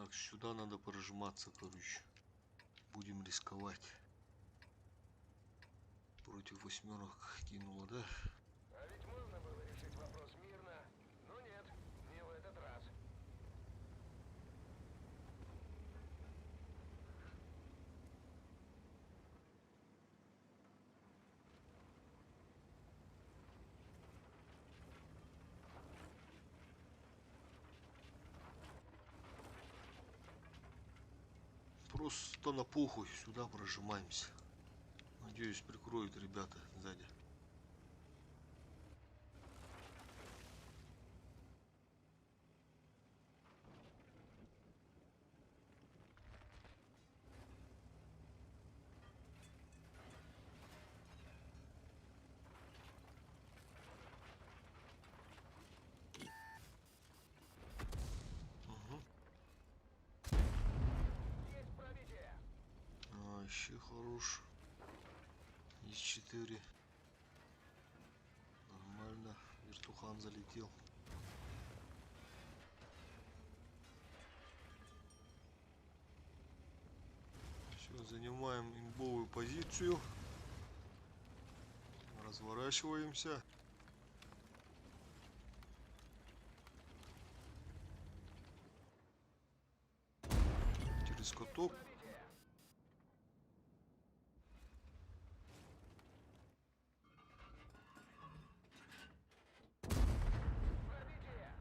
Так, сюда надо прожиматься, короче. Будем рисковать. Против восьмерок кинула, да? А ведь можно было решить вопрос мирно. Но нет, не в этот раз. Просто на похуй сюда прожимаемся. Надеюсь, прикроют ребята сзади. Угу. Есть пробитие! А, еще хорош. Есть 4. Нормально. Вертухан залетел. Все, занимаем имбовую позицию. Разворачиваемся. Через каток. Пробитие! Пробитие!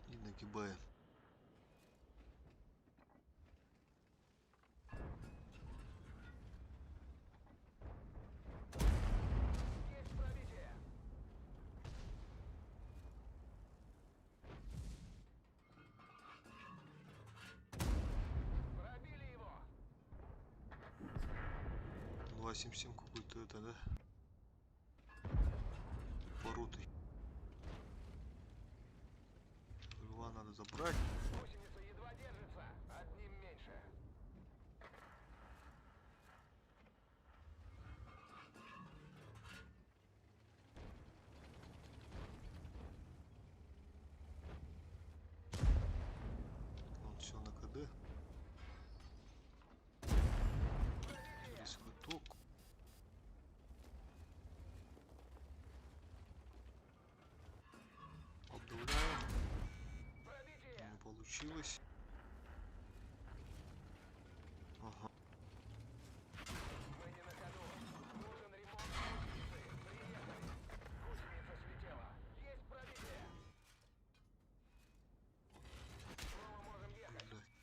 И нагибаем. Есть пробитие! Пробили его! 2.7.7 какой-то это, да? Поротый. Льва надо забрать. Гусеница едва держится, одним меньше. Он все на КД. Через каток. Обдавляем. Пробитие! Не получилось. Ага. Мы не на ходу. Нужен ремонт гусеницы. Приехали. Гусеница слетела. Есть пробитие. Снова можем ехать. Блядь.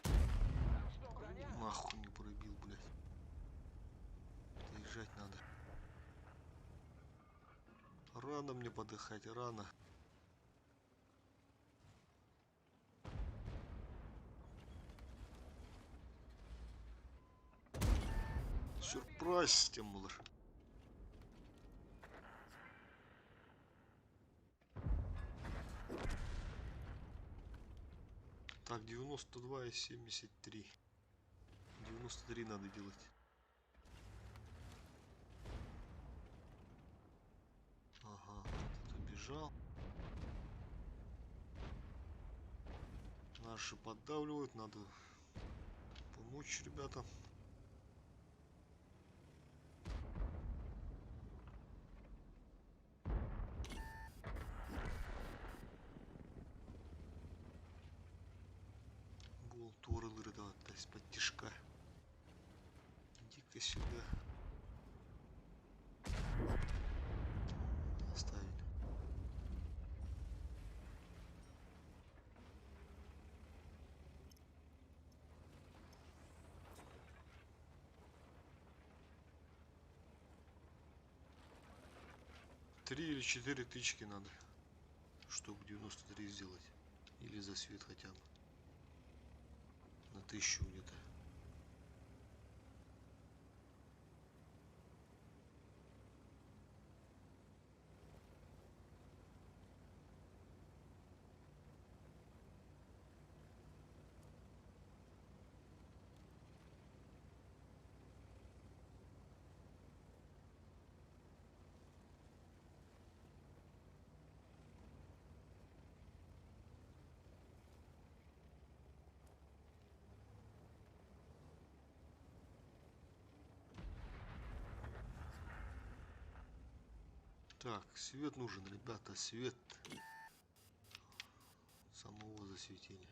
Там что, броня? Нахуй не пробил, блядь. Доезжать надо. Рано мне подыхать, рано. Сюрприз, Тимур. Так, 92,73. 93 надо делать. Ага, этот убежал. Наши поддавливают, надо помочь ребятам. Бол туоралыыр да, исподтишка. Иди-ка сюда. Оставили. Три или четыре тычки надо, чтобы 93 сделать. Или за свет хотя бы. На 1000 где-то. Так, свет нужен, ребята, свет. Самого засветили.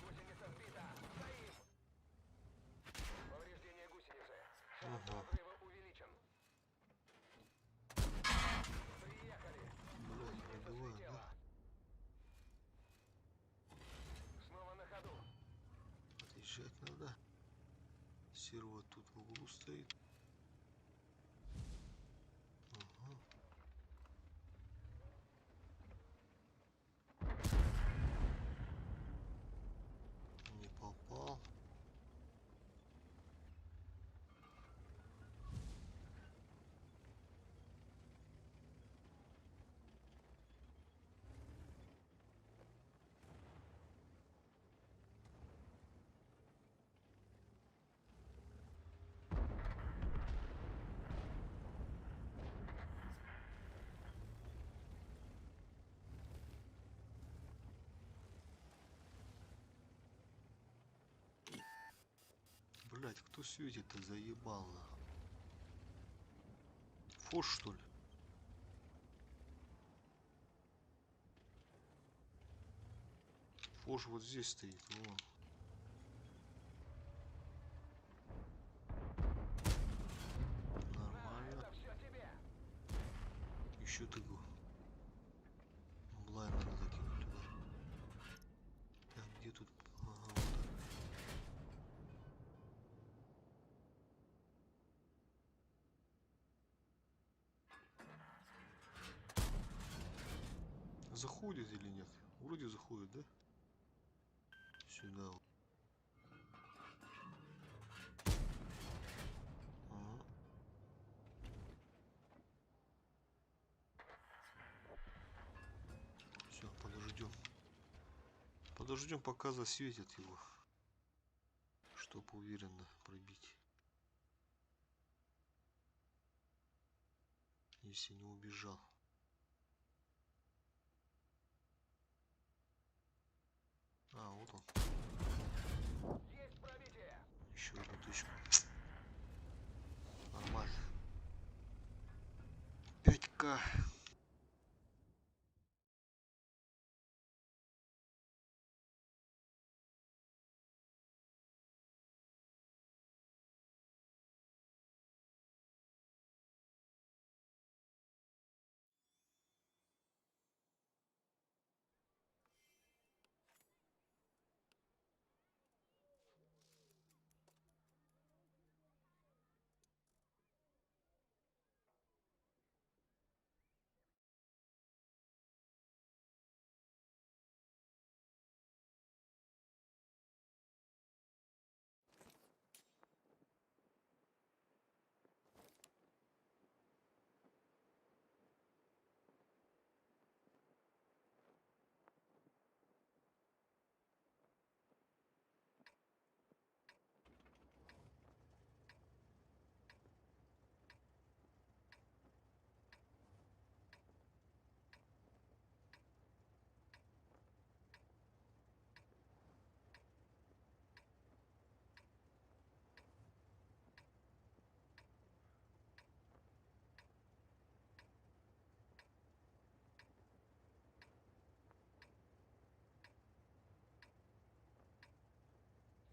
Гусеница сбита! Стоим! Повреждение гусеницы. Шанс Ага. разрыва увеличен. Приехали! Блядь, Гусеница пробиваю, слетела. да? Снова на ходу. Отъезжать надо. Серво тут в углу стоит. Ага. Не попал. Блять, кто светит-то заебал нахуй? Фош, что ли? Фош вот здесь стоит, вон. На, Нормально. это все тебе! Еще тыгу. Блай надо закинуть туда. Так, где тут? Ага, вот так. Заходит или нет? Вроде заходит, да? Сюда. вот. Ага. Все, подождем. Подождем, пока засветят его. Чтоб уверенно пробить. Если не убежал. А, вот он. Есть пробитие! Еще одну тычку. Нормально. 5К.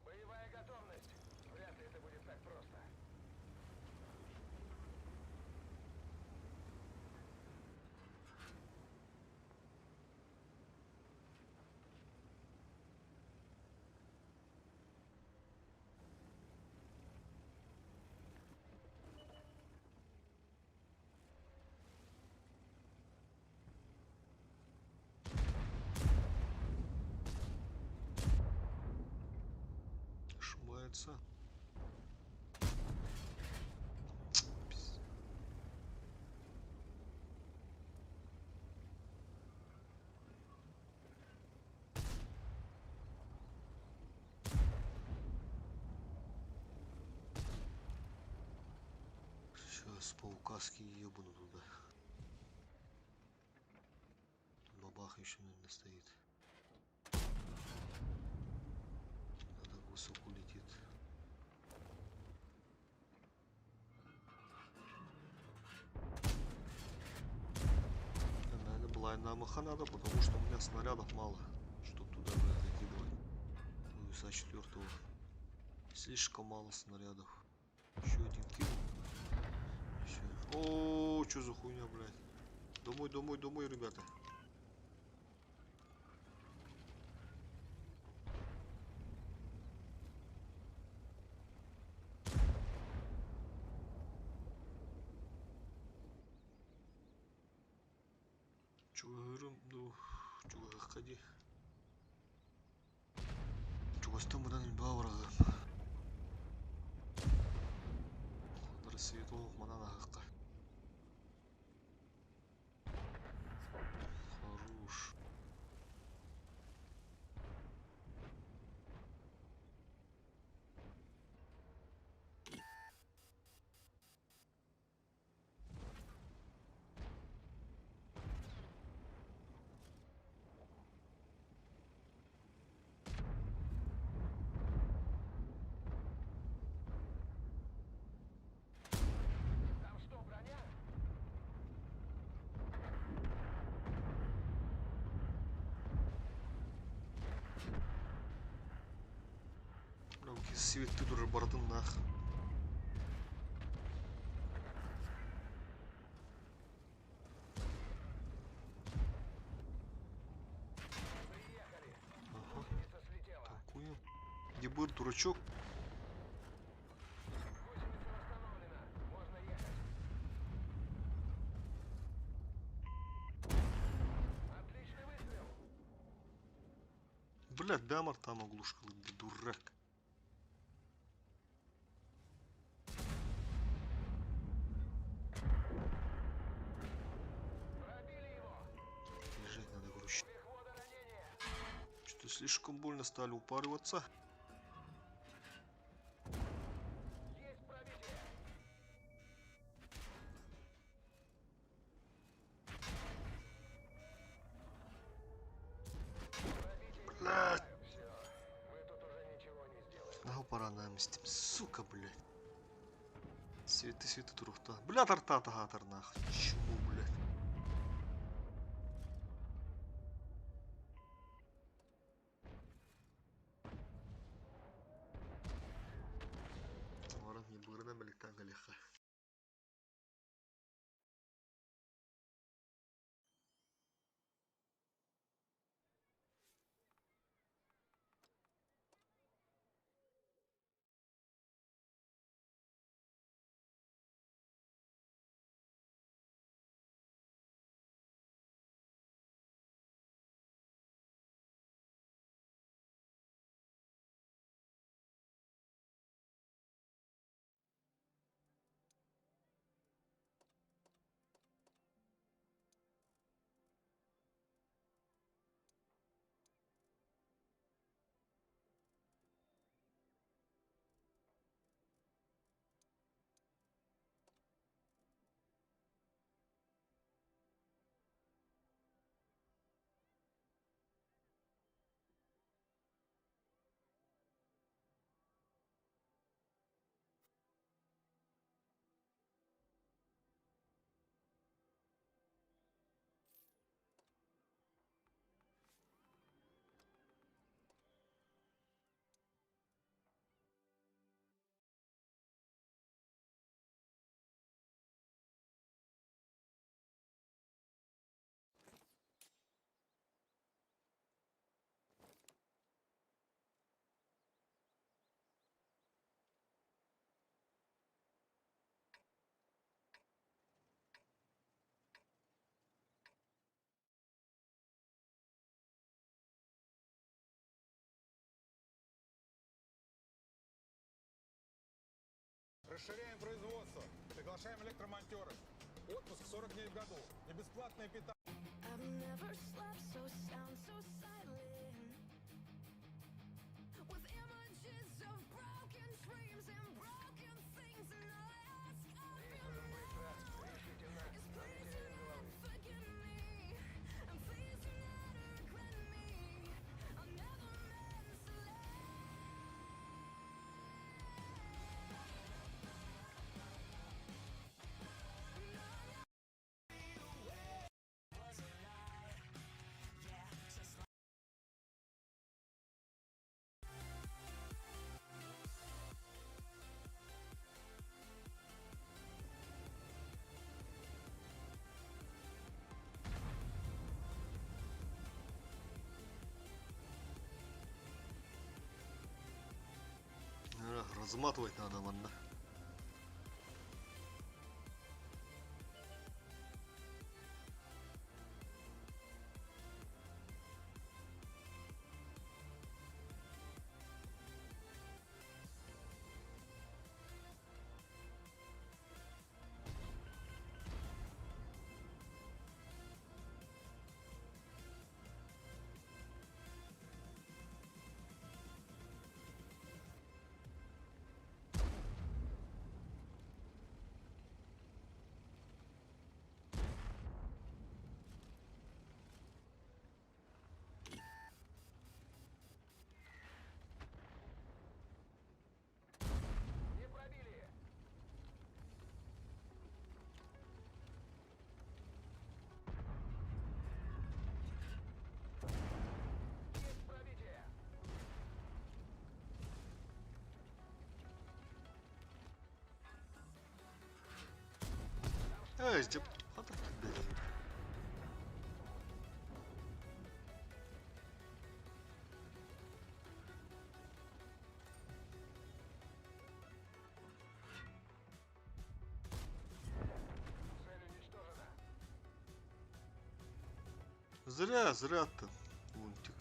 Боевая готовность. Вряд ли это будет так просто. Ошибается. Пиздец. Сейчас по указке ебану туда. Тут бабаха еще, наверное, стоит. Она так высоко летит. Айаннаамыха надо, потому что у меня снарядов мало, чтобы туда закидывать. У четвертого. Слишком мало снарядов. Еще один кину. Все. О, что за хуйня, блядь. Домой, домой, домой, ребята. Чугаһыырым дуу, чугаһыахха дии. Чугастан быдан элбэҕи быраҕыам. Рассвет олох манан аһыахха. Хорош. Там что, броня? Сибиттик турар барытын наах. Приехали. Ага, Гусеница слетела. танкуем. Дебыр, дурачок. Гусеница восстановлена. Можно ехать. Отличный выстрел. Блядь, дамар там оглушка, дурак. Пробили его. Лежать надо, короче. У мехвода ранение. Что-то слишком больно стали упариваться. Есть пробитие. Пробитие не Блядь. Все. Мы тут уже ничего не сделаем. Нахуй пора нам сука, блядь. Светы, светы турухта. Бля, тарта тагатар нах. Чему, блядь? Баран не бырна мелектан галиха. Расширяем производство, приглашаем электромонтеров. Отпуск 40 дней в году и бесплатное питание. I've never slept so sound, so silent. With images of broken dreams and broken things, and all I ask of you Нужно быстро, now решительно, is но не please do теряя not головы. forget me, and please do not regret me. I never meant to let. Разматывать надо манна. Не пробили. Есть пробитие. Эй, дьэ, хата киирдэ. Цель уничтожена. Зря, зря ты, Лунтик.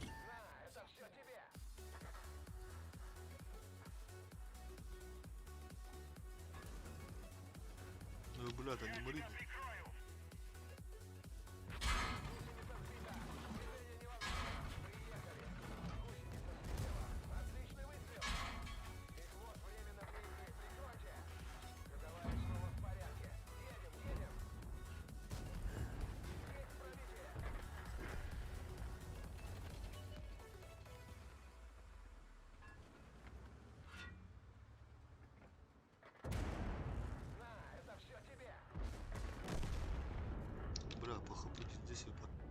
На, это все тебе. Ну, блядь, они морили. Гусеница сбита. Движение невозможно. Приехали. Гусеница слетела. Отличный выстрел. Их вот временно выехали. Прикройте. Ходовая снова в порядке. Едем, едем. Есть пробитие. На, это все тебе. Бля, плохо будет здесь и Пробитие.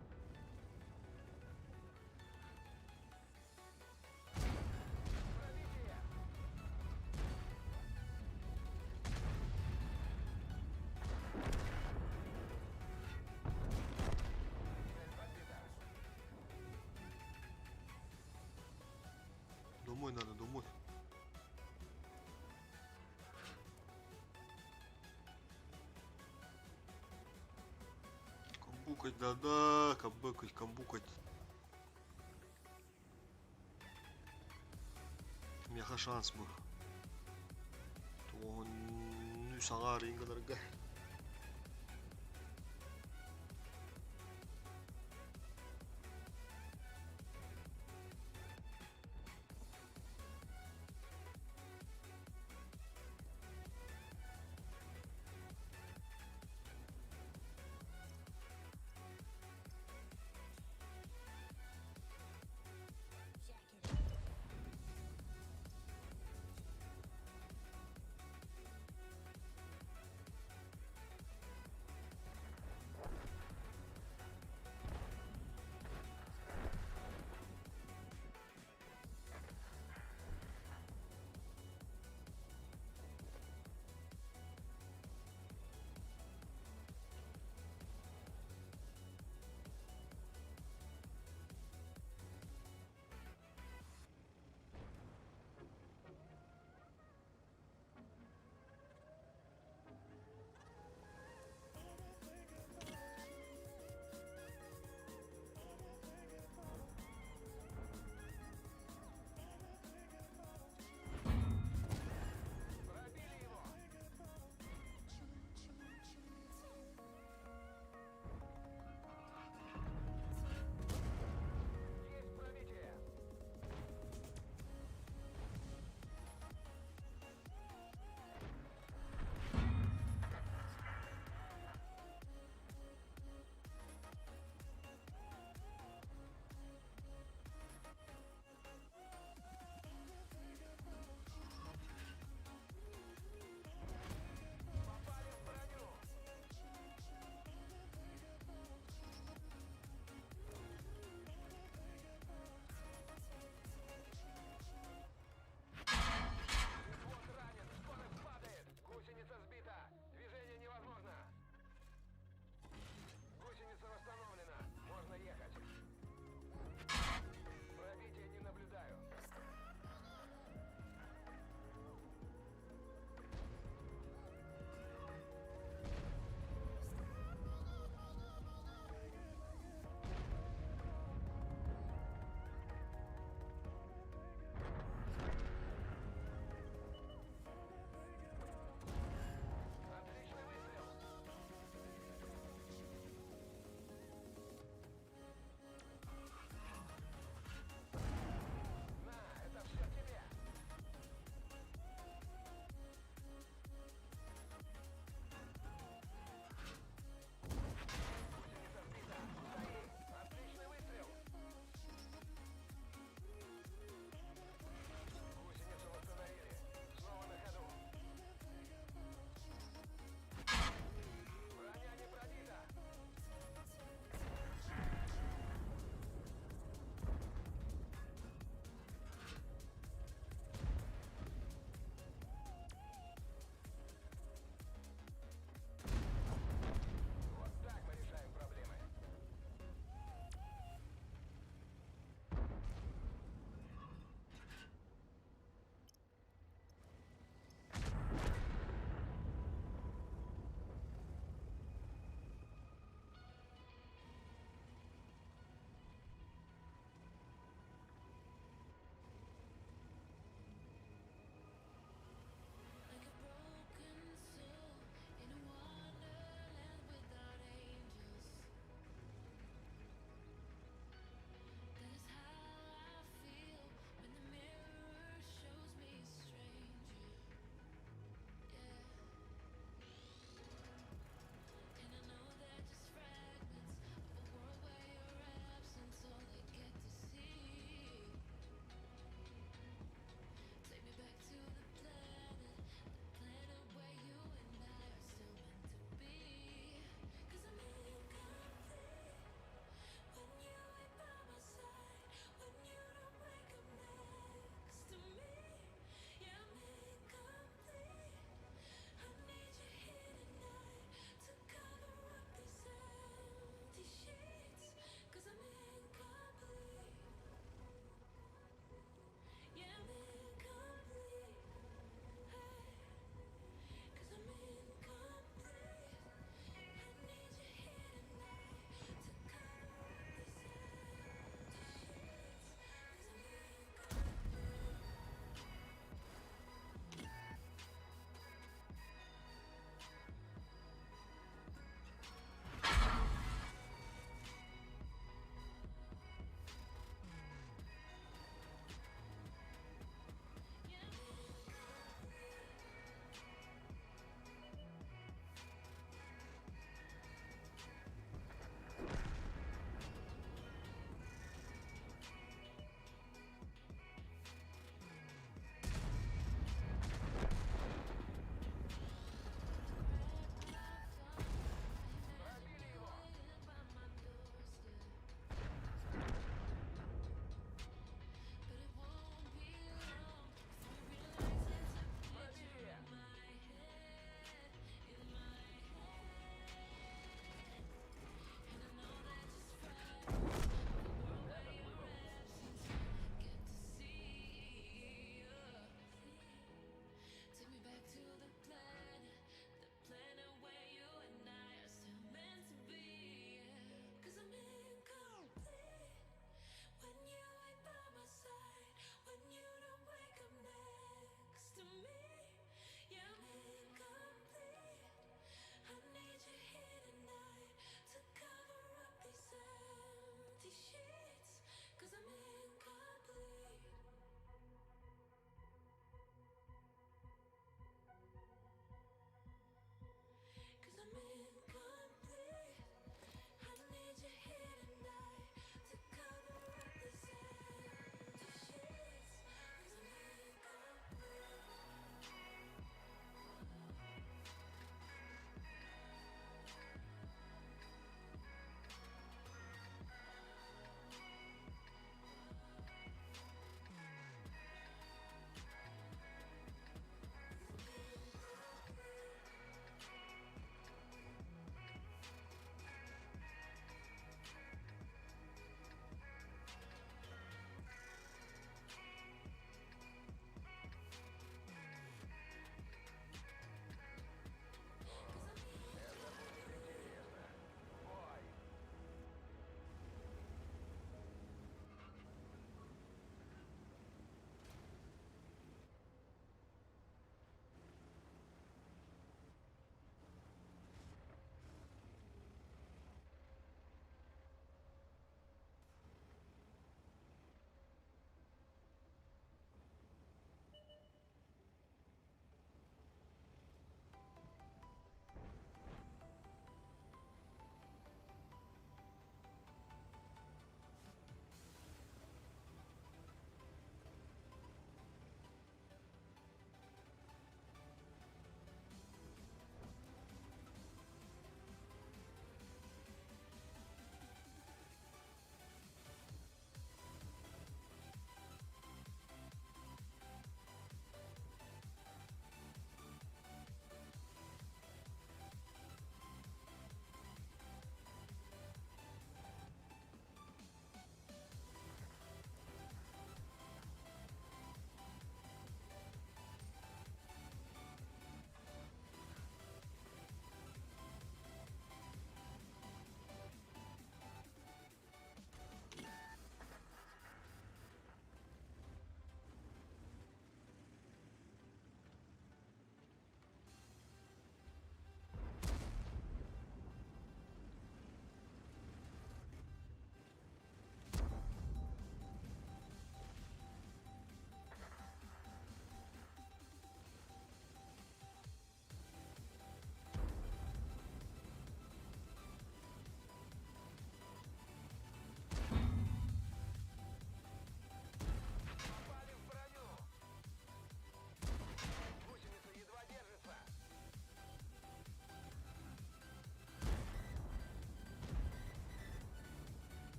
Цель подбита. Домой надо, домой. Камбукать, да-да, камбукать, камбукать. Миэхэ шанс бу. Тугун саҥа рингаларга.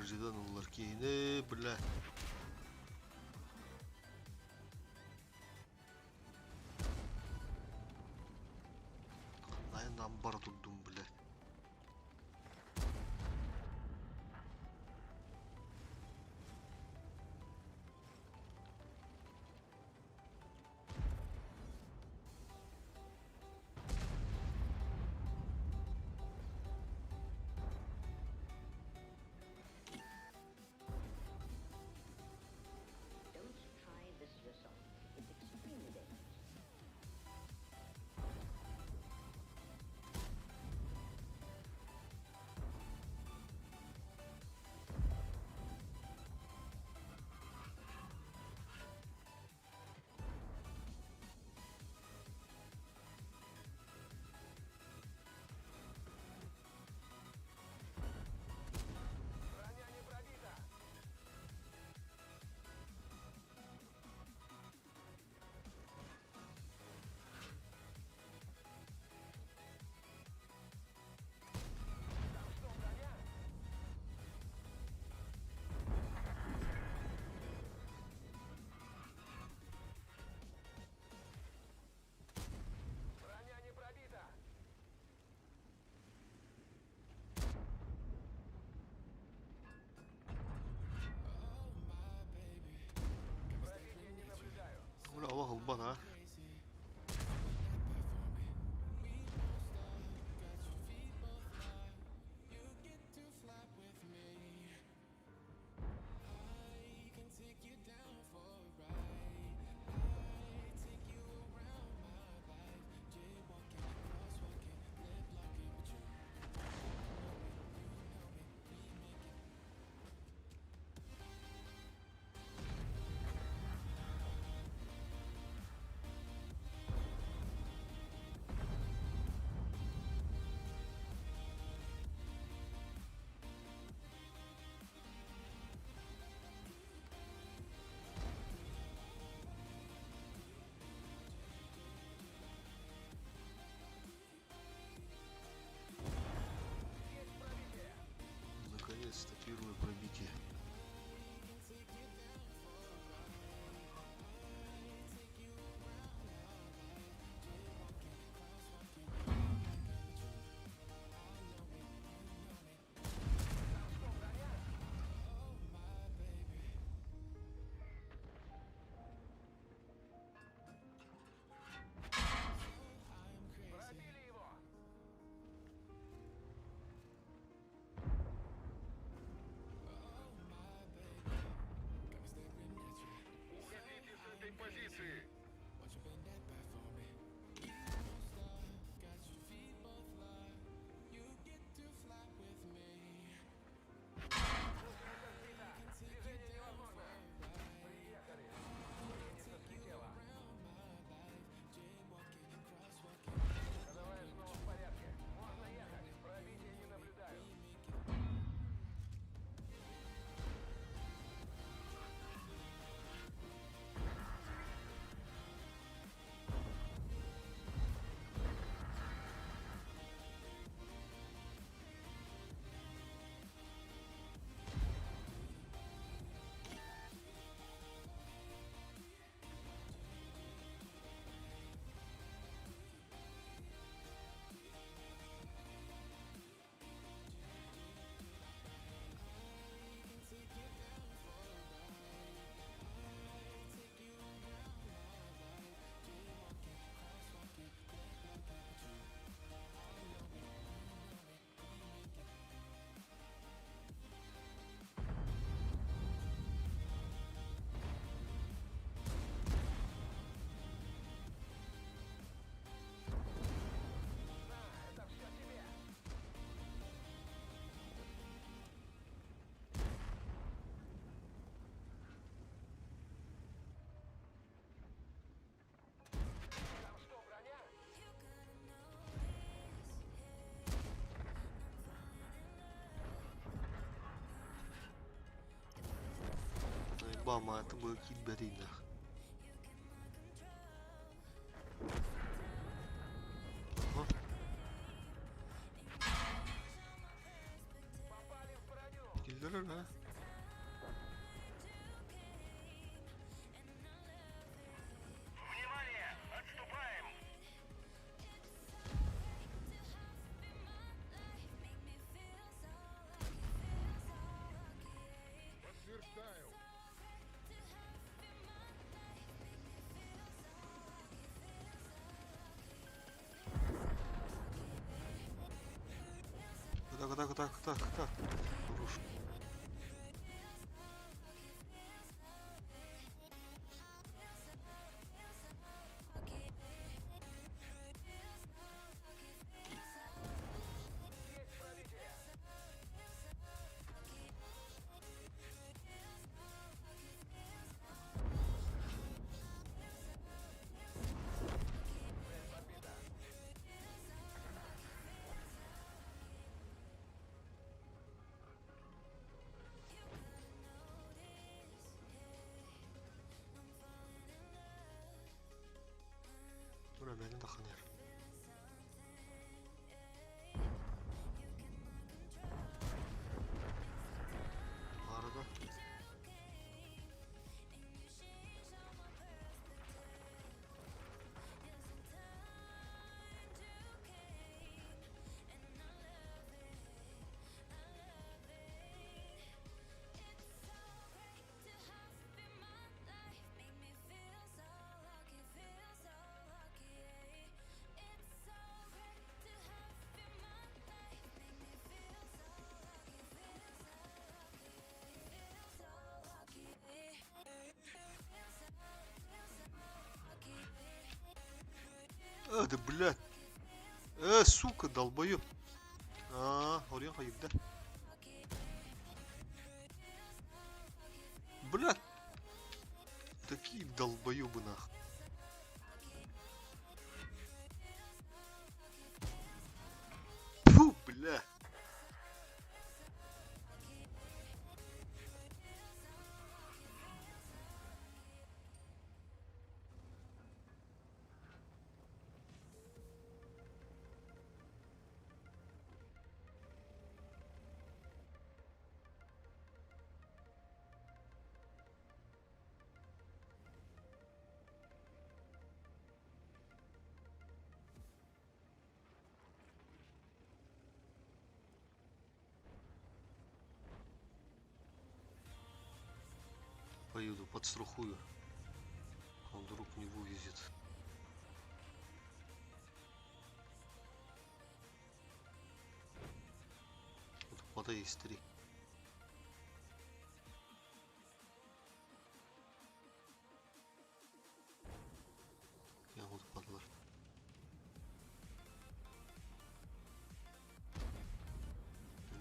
Алдьатан ыллар киһини, бля. Ханна бара турдум, бля. Don't try this yourself. It's extremely dangerous. Броня не пробита! Там что, броня? Броня не пробита! Пробития не наблюдаю. Бля, олох ылбат, а? Есть пробитие! Наконец-то первое пробитие. Там что, броня? Пробили его! Уходите с этой позиции! Гусеница сбита! Движение невозможно! Приехали! Гусеница слетела! Ходовая снова в порядке. Можно ехать. Пробития не наблюдаю. На, это все тебе! Там что, броня? Наебал, это был киберинах. Ага. Попали в броню! Киллеры? Внимание! Отступаем! Подтверждаю. Так, так, так, так, так. Хорош. Бля, мені даханер. Арада. Да, блядь. Сука, долбоёб. А, Орион хайда. Блядь. Такие долбоёбы нах. Фу, бля. Поеду, подстрахую. Он вдруг не вывезет. Вот вода есть три. Я вот падла.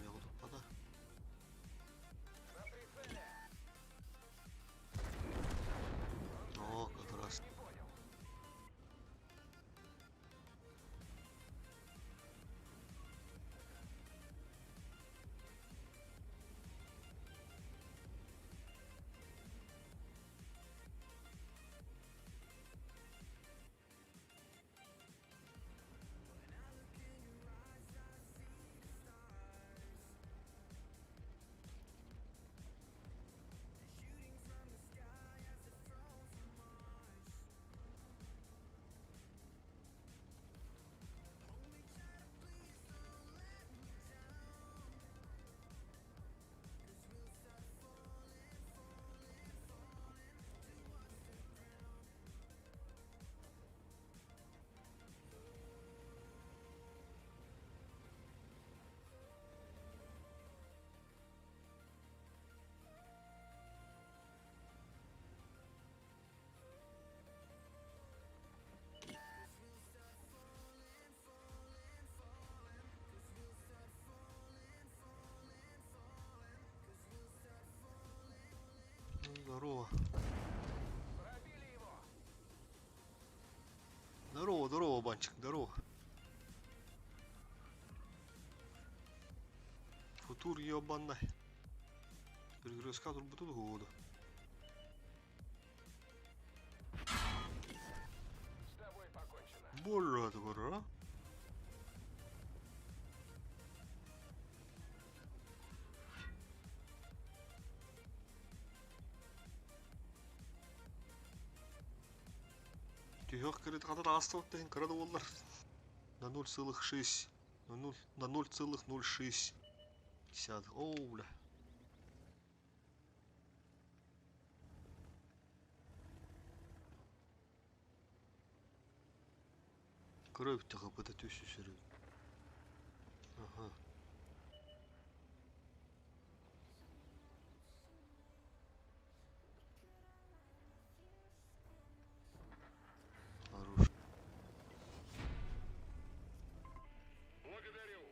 Я вот падла. О, как раз. Ну, здорово. Здорово, здорово, банчик, здорово. Футур ебаный. Перегрузка тут тут года. С тобой покончено. Боже, а? Хата таҕыстыбыт да иһин кыра да буоллар на 0,6 на 0 на 0,06 десятых. Оо, бля. Кыра эбит хапыта түс үс Ага. Хорош. Благодарю.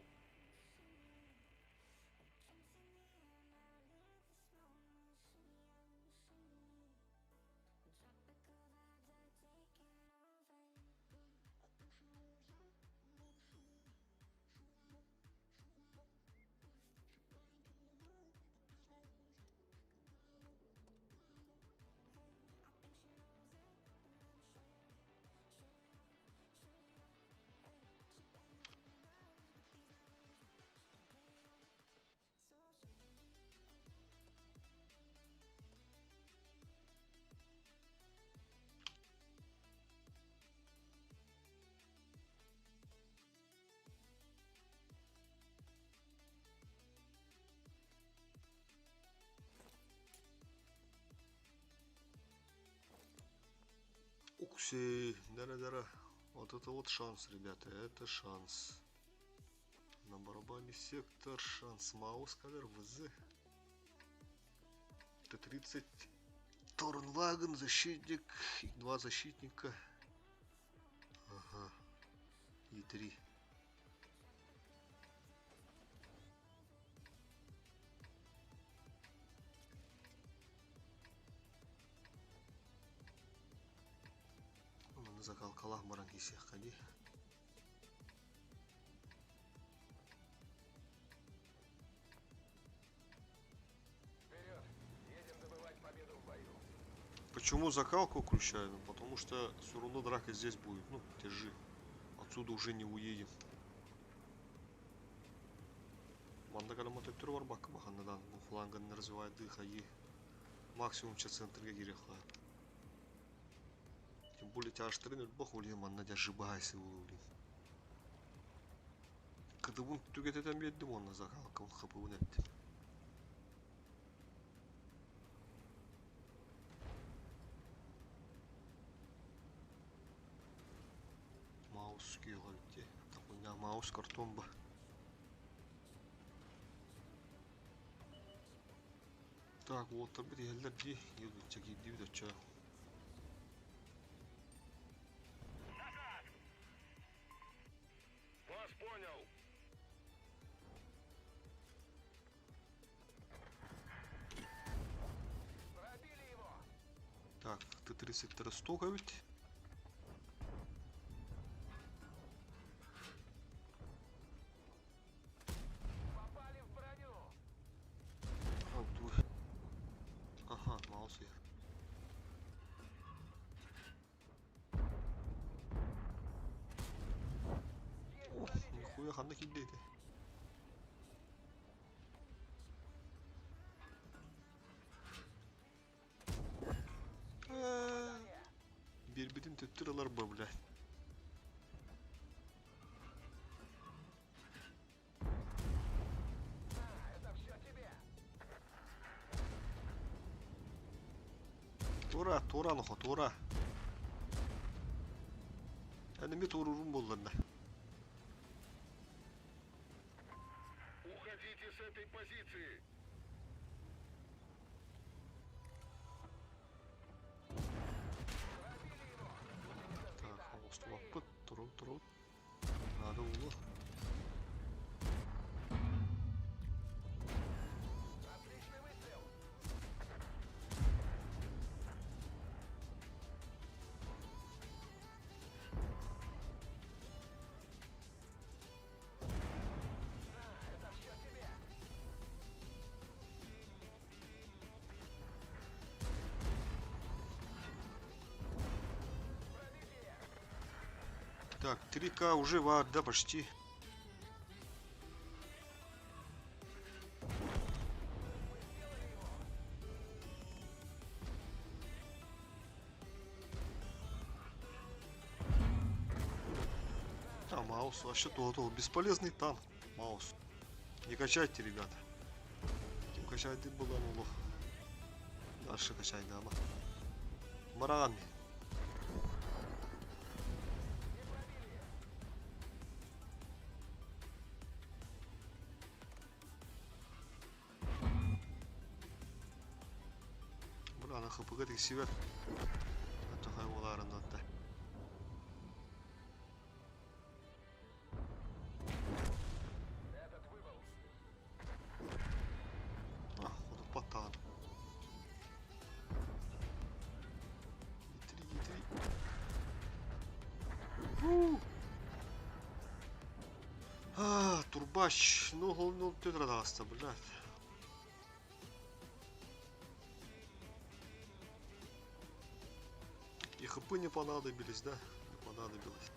Укси, дара-дара. Вот это вот шанс, ребята, это шанс. На барабане сектор, шанс Маус, кадр, ВЗ. Т-30. Торнваген, защитник, и два защитника. Ага. И три. Манна закалкалаах баран киирсиэххэ дии. Вперед! Едем добывать победу в бою. Почему закалку включаю? Ну, потому что все равно драка здесь будет. Ну, держи. Отсюда уже не уедем. Манна калама төттөрү барбакка баханнадан бу флангын развивает дыхайы. Максимум ча центрга кириэххэ. Тем более тяжтырын өлбөх оле манна держи баайсы улуулин. Кыдыбын түгететен биэрдим уонна закалкабын хапыбын эптим. Маус күйөҕө эбит дии. Маус картон ба. Так, уолаттарбыт иһэллэр дии. Иһэллэр киирдибит оччо. Назад! Вас понял. Пробили его! Так, Т-30 столько ведь. Попали в броню! А, ту- Ага, Маус иһэр. Есть Ох, пробитие! нихуя ханна киирдэ ити. Биэрбитин төттөр ылар ба, блядь. На, это все тебе! Туора, туора нохо, туора. Энеми туоруурум буолларна. Уходите с этой позиции. Пробили его! Гусеница Так, сбита! оҕустубаппыт, туру, туру. Надо было. Отличный выстрел! На, это все тебе! Пробитие! Так, 3К уже вар, да, почти. Мы сделали его! А, Маус вообще то, то бесполезный танк. Маус. Не качайте, ребята. Ким качает была ну лох. Дальше качай, да, Баран. Бля, на ХПГ тиксибэт. Тоҕо буоларын да. Этот выбыл. А, хотуппат даҕаны. Итирий, итирий. А, турбач. Ну, ну, ты таҕыста, блядь. И хп не понадобились, да? Не понадобилось.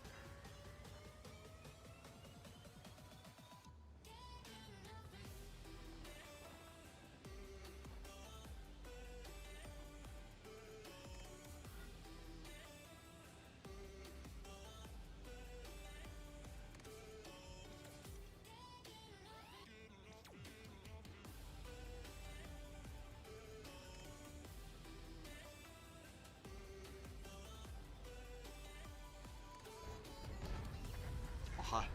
Ага.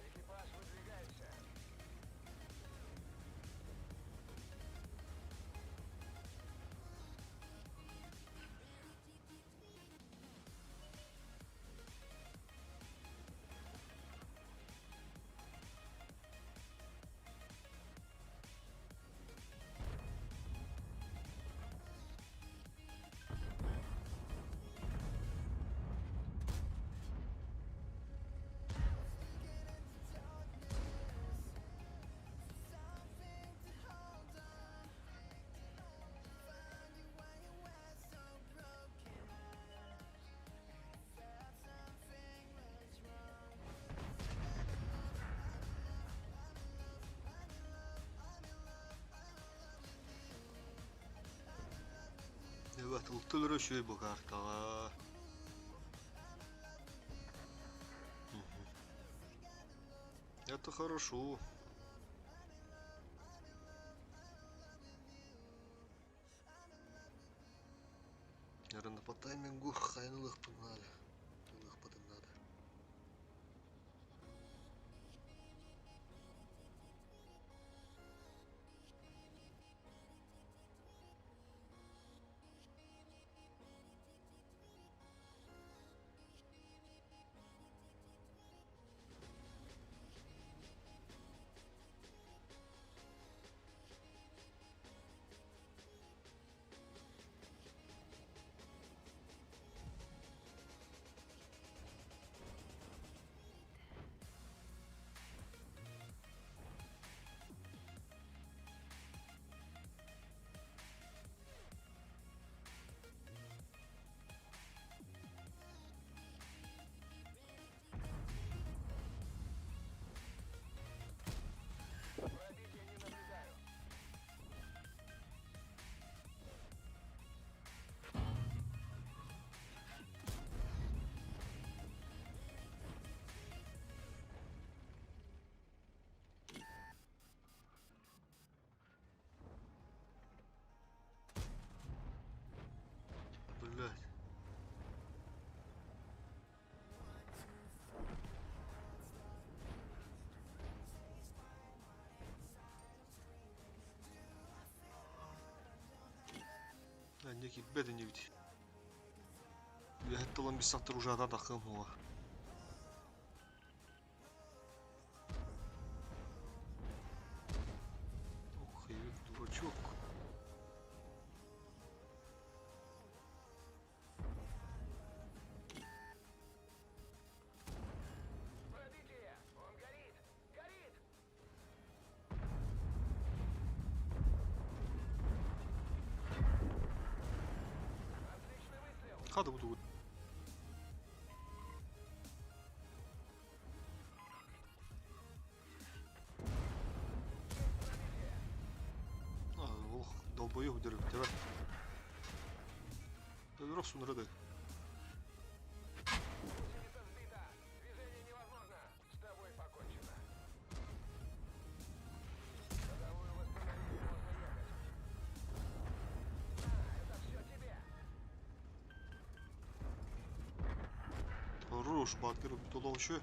Экипаж, выдвигаемся. Evet, ылтылыр үчүгэй бу картаҕа. Мгм. Это хорошо. Наверное, по таймингу хайнылыхпын надо. Ылыхпытын надо. Киирбэт инибит. Үөһэт тылын бисахтар ужаата тахым хуа. Ох, и дурачок. Пробитие! Он горит! Горит! Отличный выстрел! Хады буду. А, ох, долбоёб дөрүк тебе. Өлөрөх сунырады. Гусеница сбита! Движение невозможно! С тобой покончено. Ходовую восстановили, можно ехать. На, это все тебе! Хорош, баткер бутолон еще.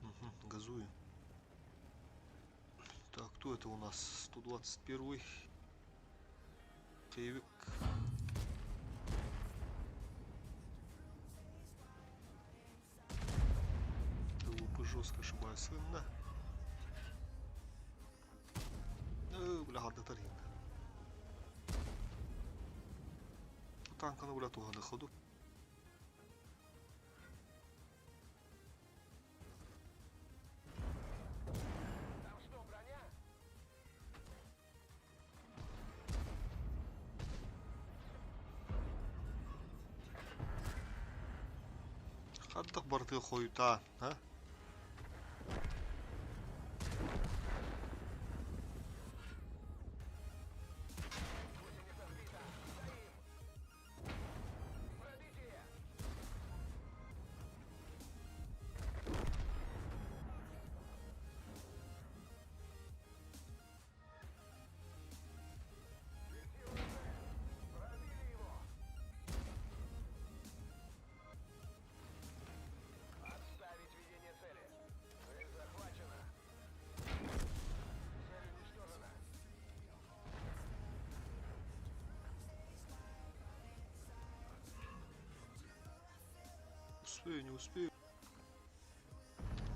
Угу, газуем. Так, кто это у нас? 121 Киевик. Лупы жестко ошибаюсь. На. Бля, гадда тарин. Танка бля, туга на ходу. Там что, броня? Хаддах барты хуйта, а? Гусеница сбита! Стоим! Пробитие! Светило Т! Пробили его! Отставить ведение цели. Цель захвачена. Цель уничтожена. Успею, не успею.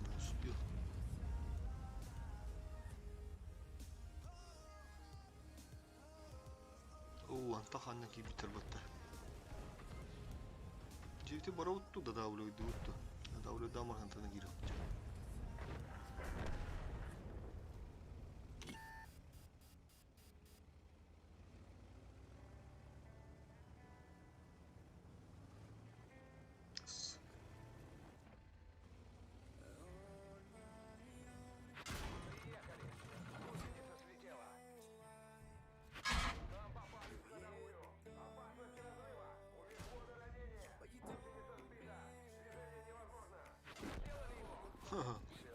Не успел. О, антах анна кибитер батта. Жити бараутtu да давлю идут. Давлю дамар хантана гиро. Приехали! Гусеница слетела. Нам попали в ходовую. Опасность разрыва. У мехвода ранение. Гусеница сбита. Движение невозможно. Сделали его. Все.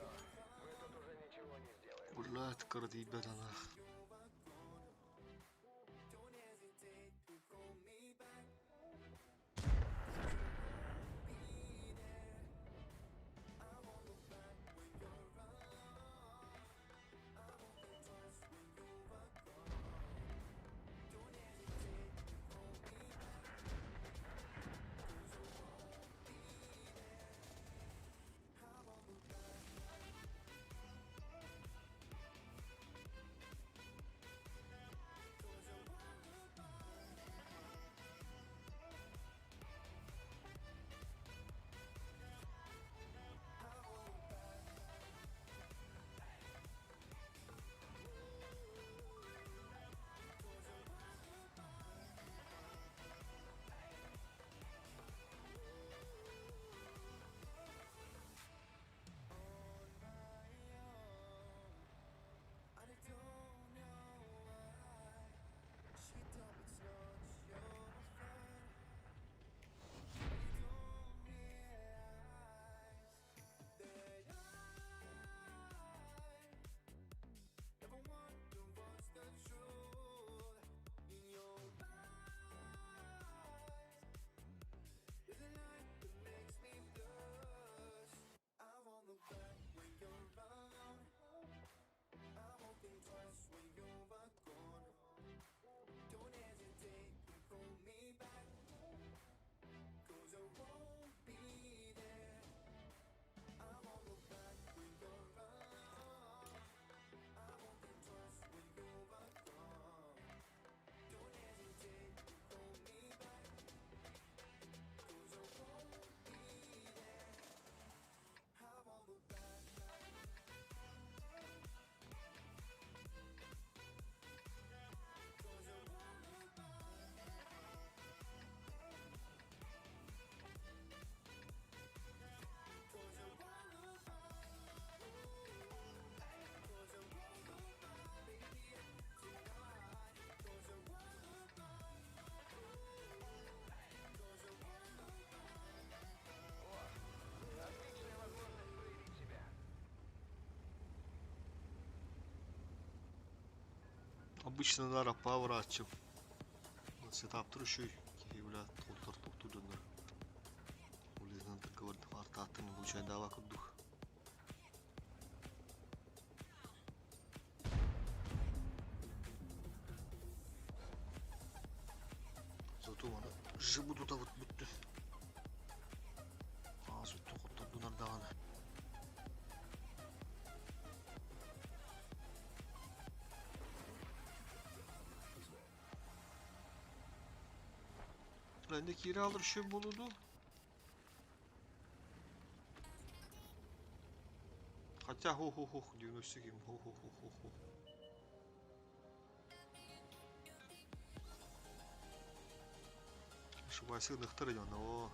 Мы тут уже ничего не сделаем. Блядь, карди бедана. Обычно нара паврааччым. Сетаптыр үчүгэй киһи бля толтор топтуу дьоннор. Улизнан тыргыбардым артааттан случайдаабат курдук. Зато маны жыбы тутабыт бүттү. Аас өттүн хоттордунар даҕаны. Bende kiralar şu buludu. Хотя ху-ху-ху, 97 ху-ху-ху-ху-ху. Ошибайся, ныхтар идёт, о.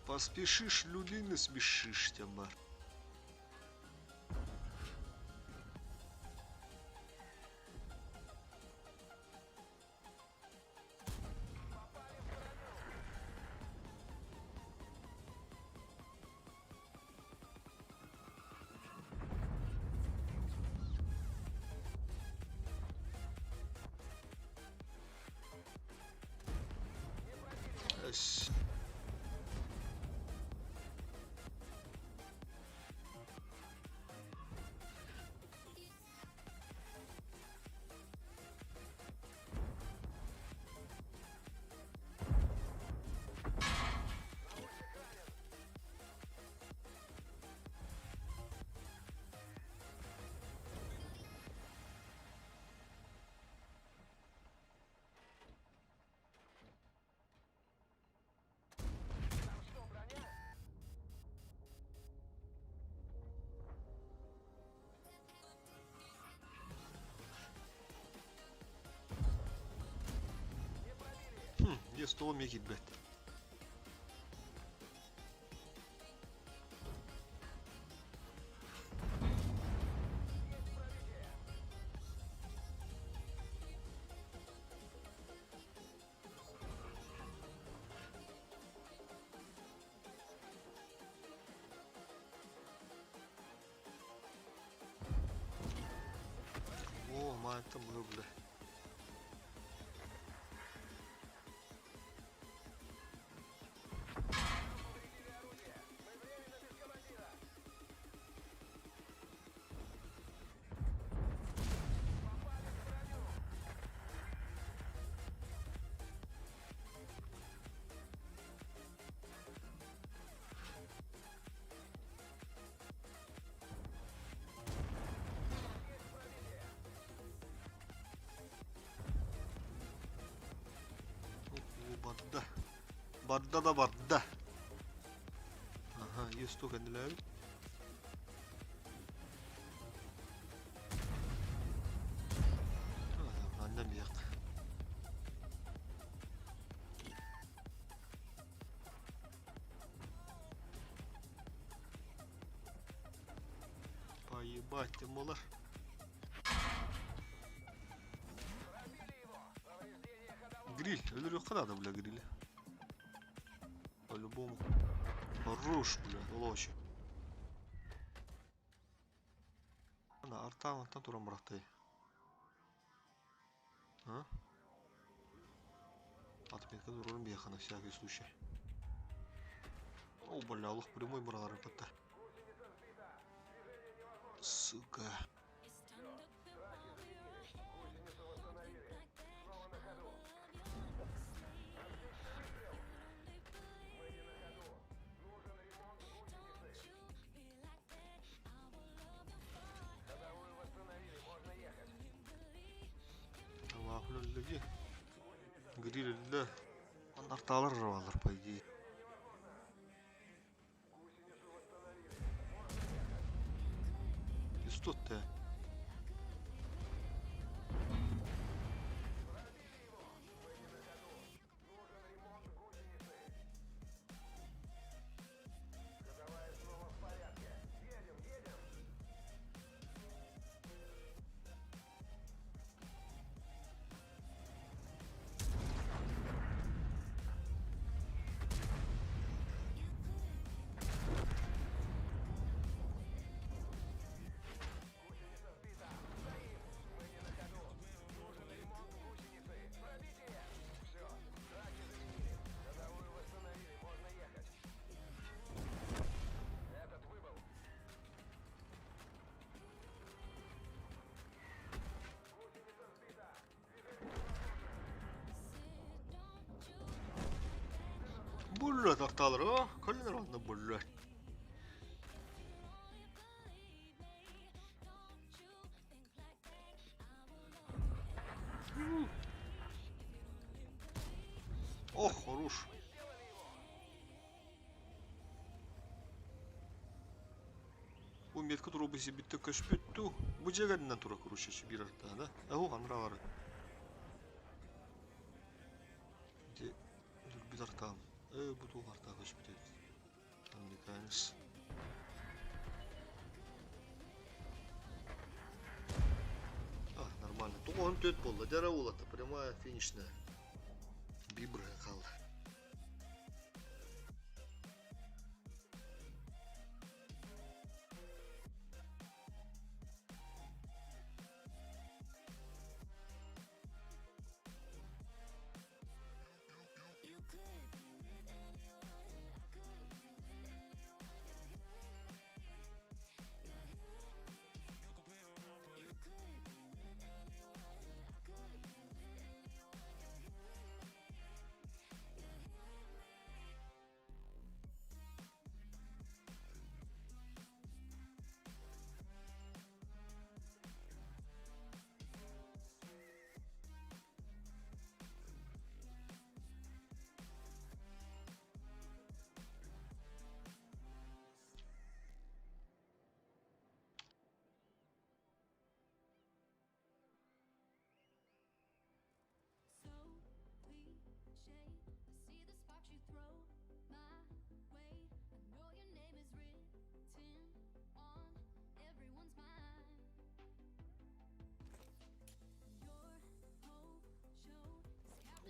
Поспешишь, людей насмешишь, тямар. Эс. Хм, где стол мекит, блядь? О, мать там был, бля. Барда. Барда да барда. Ага, есть только не Андан бияк. Поебать, ты малыш. Гриль. Өлөрүөххэ надо, бля, гриль. По-любому. Хорош, бля, лочи. Ана артаан артан туран бырахтай. А? Отметка турарын биэхэ на всякий случай. О, бля, олох прямой быраҕар батта. Сука. Лафлөллөги. Гриль, Арталар рвалар, по идее. И что ты? Блядь, арталар, а? Калинер онно, блядь. Ох, хорош. Бу метка туругу сибитте көспүтту. Бу дьиэгэринэн тура короче биир артаа да. Эһу ханра Ити өлөрбүт артаам. Ээ бу туох артаа көспүт эбит. Американец. А, нормально. Тоҕуһун түөрт буолла. Дьара уолата. Прямая финишная. Биир бырыһыан хаалла.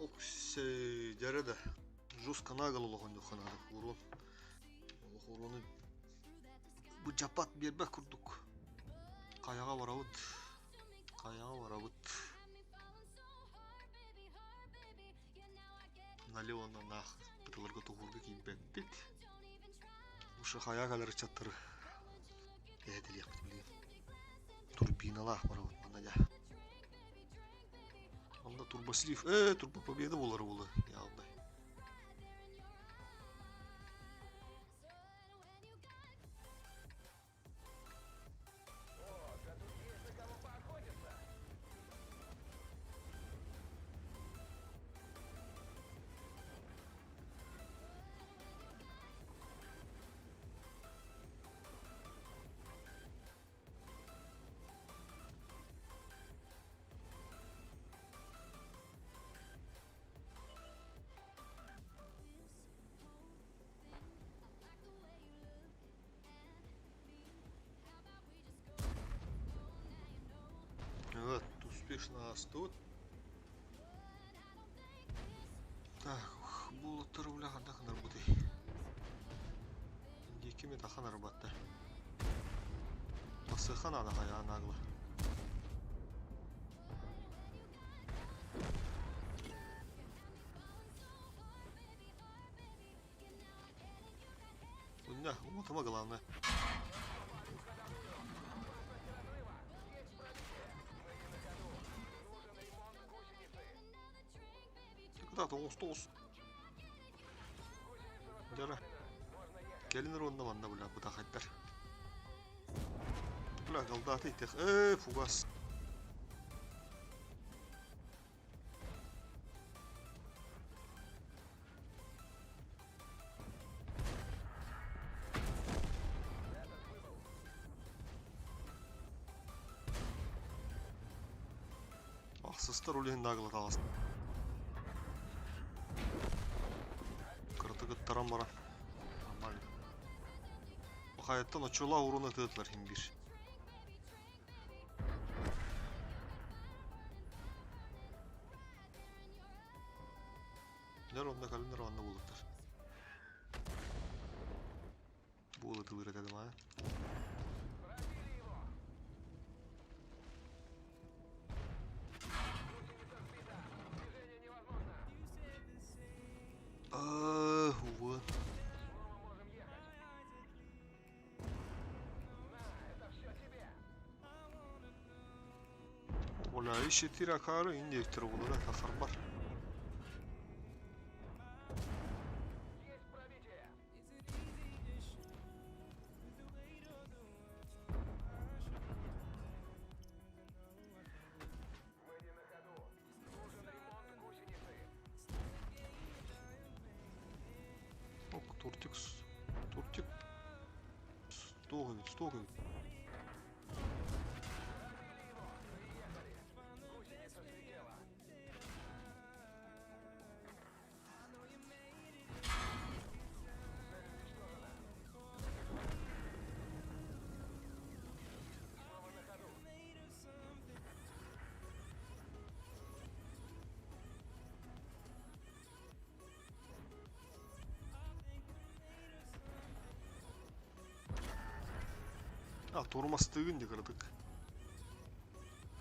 Ок, дьэрэ да жестко наголо олохон дьохханаада урон. Олох урону бу жапат биэрбэт курдук. Хайаҕа барабыт. Хайаҕа барабыт. Налево наах бытыларга тоһуурга киирбэппит. Уша хайа кэлэр ыччаттары эһэтилиэхпит билигин. Турбиналаах барабыт манна дьэ. Онно турбослив, турбо победа буолар буолуо явно. О, да тут есть на кого поохотиться. Вот, успешно астут. Так, булаттар бля ханна ханар бутый. Диэки мет ахан арбатта. Тахсыхан ана хайа нагла. Унна, уматыма главное. Кытаат оҥосто оҕус. Дьара. Кэлин уонна манна бля бытахайдар. Бля голдаты тех. Фугас. Ахсыстар улиһин наглы таҕыс. Кыратык ыттаран баран. Нормально. Хайаттан оччолоох уруна тыатылар иһин биир. Дьэр онно кэлиннэр онно булуттар. Буола тылыр этэ дама. Пробили его! Гусеница сбита! Движение невозможно! Увы. Снова можем ехать! На, это все тебе! Оля ишетир акары индектер булар тахарбар. Есть пробитие! Туох эбит, сток эбит. Пробили его! Приехали! Гусеница слетела! Цель уничтожена! Снова на ходу! А, тормозтыгын дии кыратык.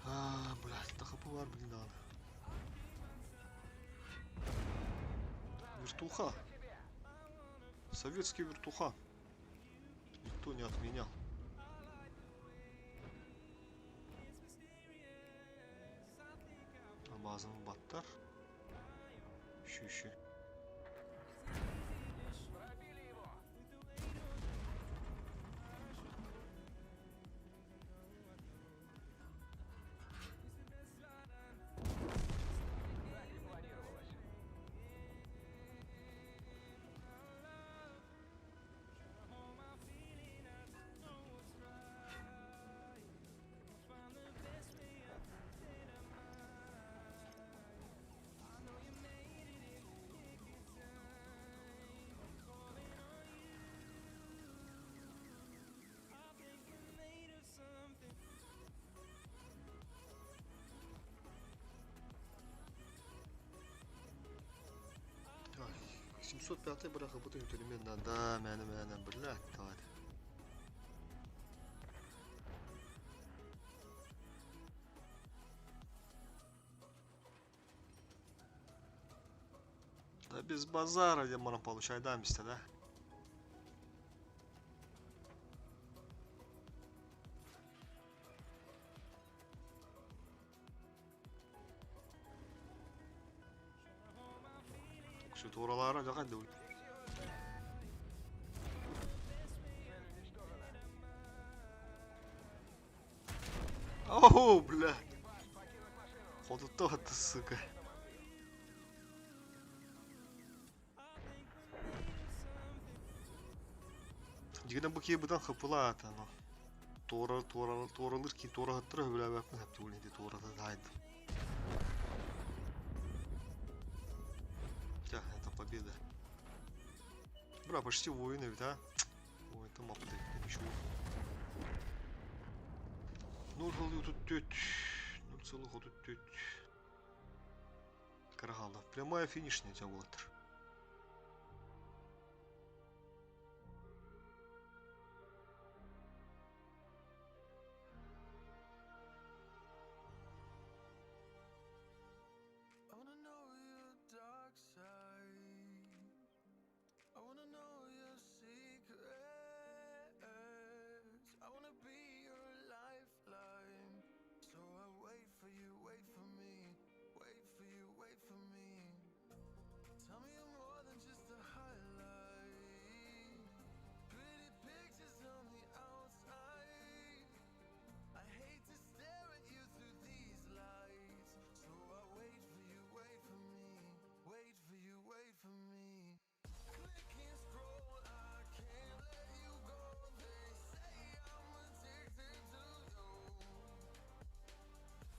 А, блядь, ТХП бар блин даҕаны. Вертуха. Советский вертуха. Никто не отменял. Базовый баттар. Еще, еще. Пробили его! Так и планировалось. Так, 705 быраха бутын төлемен да, мәні мәні, блядь, давай. Да без базара, я можно получать, да, место, да? Şu oralara da hadi. Цель уничтожена. Оу, бля. Экипаж покинуть машину. Ходутту ты, сука. Дигән бу ки будан хапыла ата, но. Тора, тора, торалыр ки тора хаттыра бля бәпне хәп түгел инде тора да дайды. Тя, это победа. Бра, почти воины ведь, а? Ой, это мапа ничего. 0,34. 0,34. Караганда. Прямая финишная тягулатыр. I wanna know your dark side. I wanna know your secrets. I wanna be your lifeline. So I wait for you, wait for me, wait for you, wait for me. Tell me you're more than just a highlight. Pretty pictures on the outside. I hate to stare at you through these lights. So I wait for you, wait for me, wait for you, wait for me. Click and scroll, I can't let you go. They say I'm addicted to you.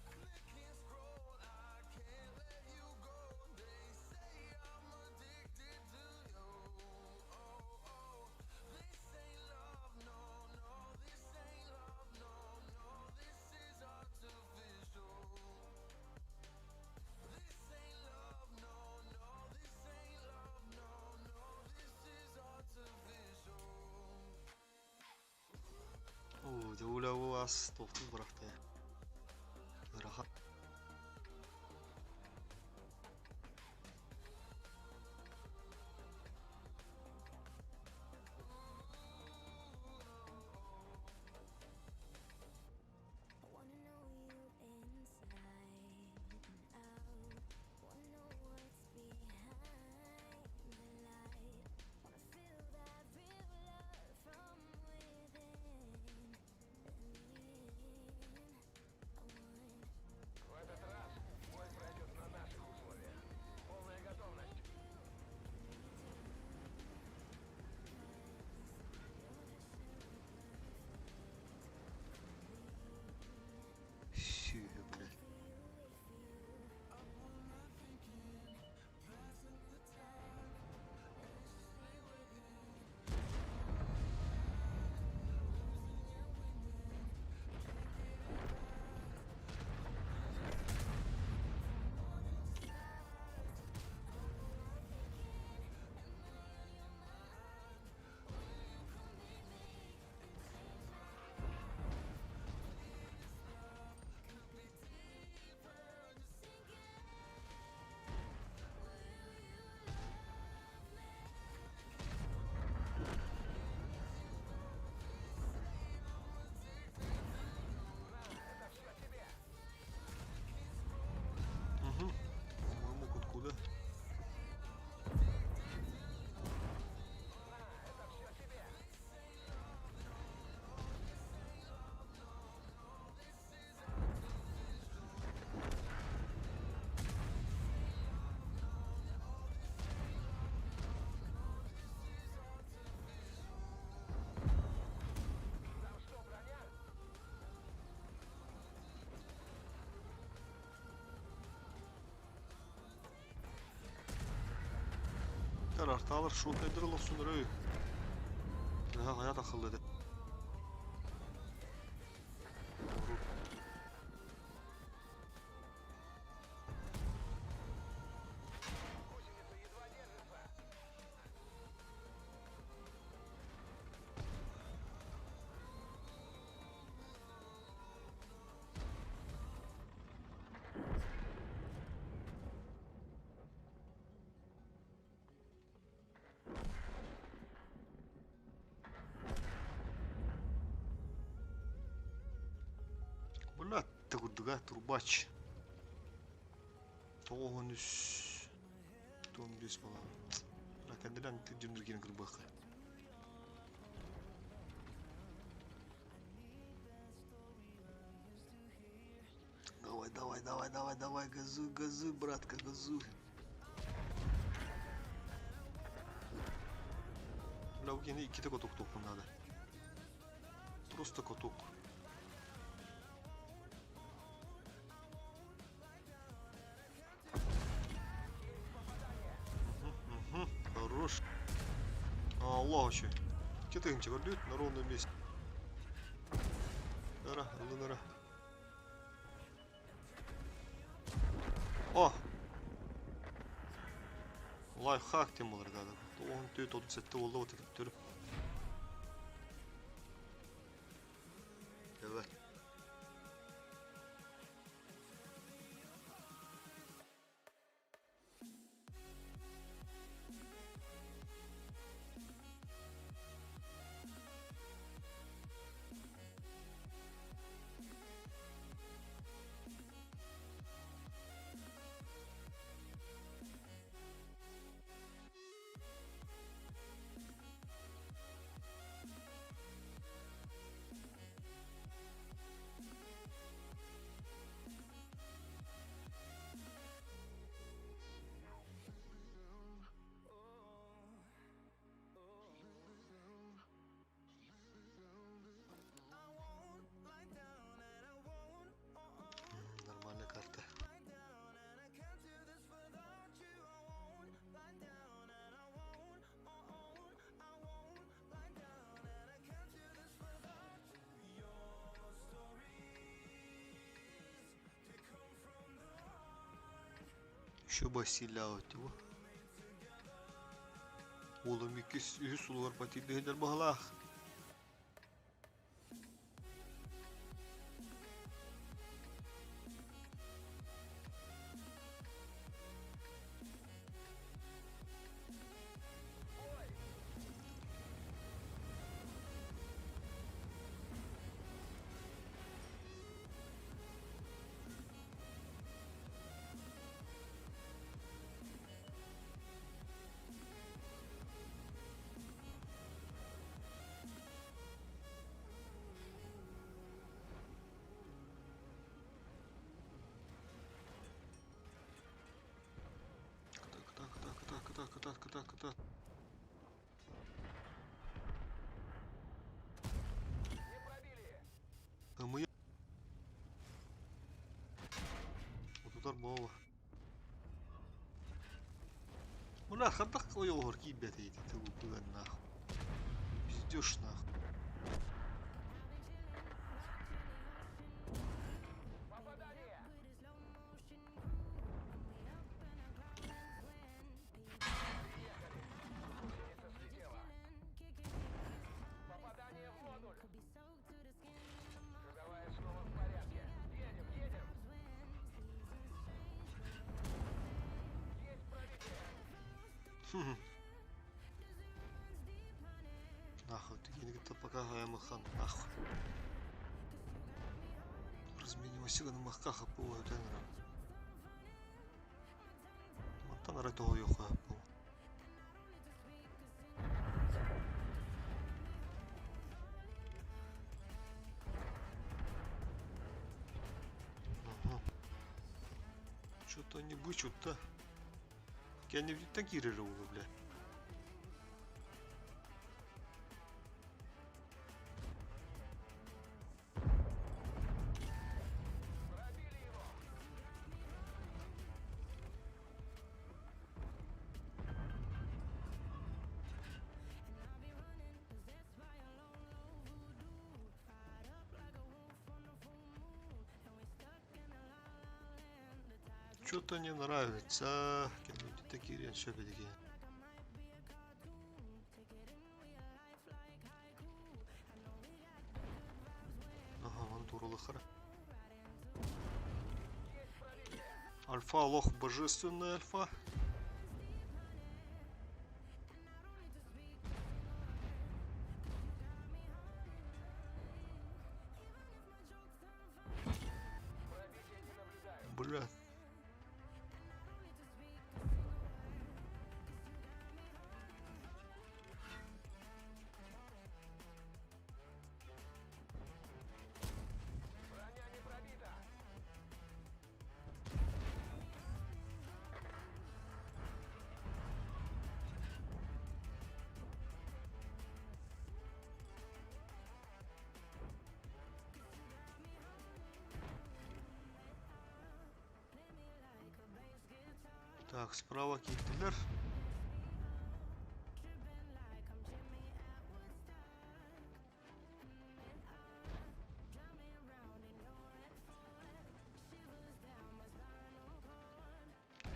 Click and scroll, I can't let you go. They say I'm addicted to you. Oh, oh. This ain't love, no, no. This ain't love, no, no. This is artificial. This ain't love, no, no. This ain't love, no, no. This is artificial. О, дәүләве ас тоқту быракты. Рахат. I wanna know you inside and out. Wanna know what's behind the light. Wanna feel that real love from within. Let me in. I want Арталар шотайдыр олохсун өрөй. Наһаа хайа тахыллыды. Гусеница едва держится. Бля, курдуга турбач. Тоҕуһун үс 15 буолан. Кэннилэн дьүндүргин кырбыахха. Давай, давай, давай, давай, давай, газуй, газуй, братка, газуй. Бля, бу кини иккитэ котуктуохпун наада. Просто котук. Угу, хорош. Аллах еще. Кетыгынча көрдүт на ровном месте. Ара, ылын О! Лайфхак диэн буолар да. 14 37 буолла вот төттөрү. Evet. Нормальная карта. Еще басиляют его. Уолум иккис үһүс сулугар патиирдэһэллэр баһылаах. Так, так, так, так, так, так, так, так. Не пробили. А мы... Вот удар буола. Бля, хантах ойоҕор киирбэт эйти тылы нахуй. Пиздешь нахуй. Попадание. Приехали. Гусеница слетела. Попадание в модуль. Ходовая снова в порядке. Едем, едем. Есть пробитие. Нахуй, ты не пока хан, нахуй. Разменивайся на махкаха по тенера. Мантан арай того йоха по. Ага. Что-то они бычут-то. Я не такие бля. Пробили его. Что-то не нравится. Кэлбитэ киириэн сөп эдиги. Ага, он турулахара. Альфа лох божественный альфа. Бля. Так, справа киирдилэр.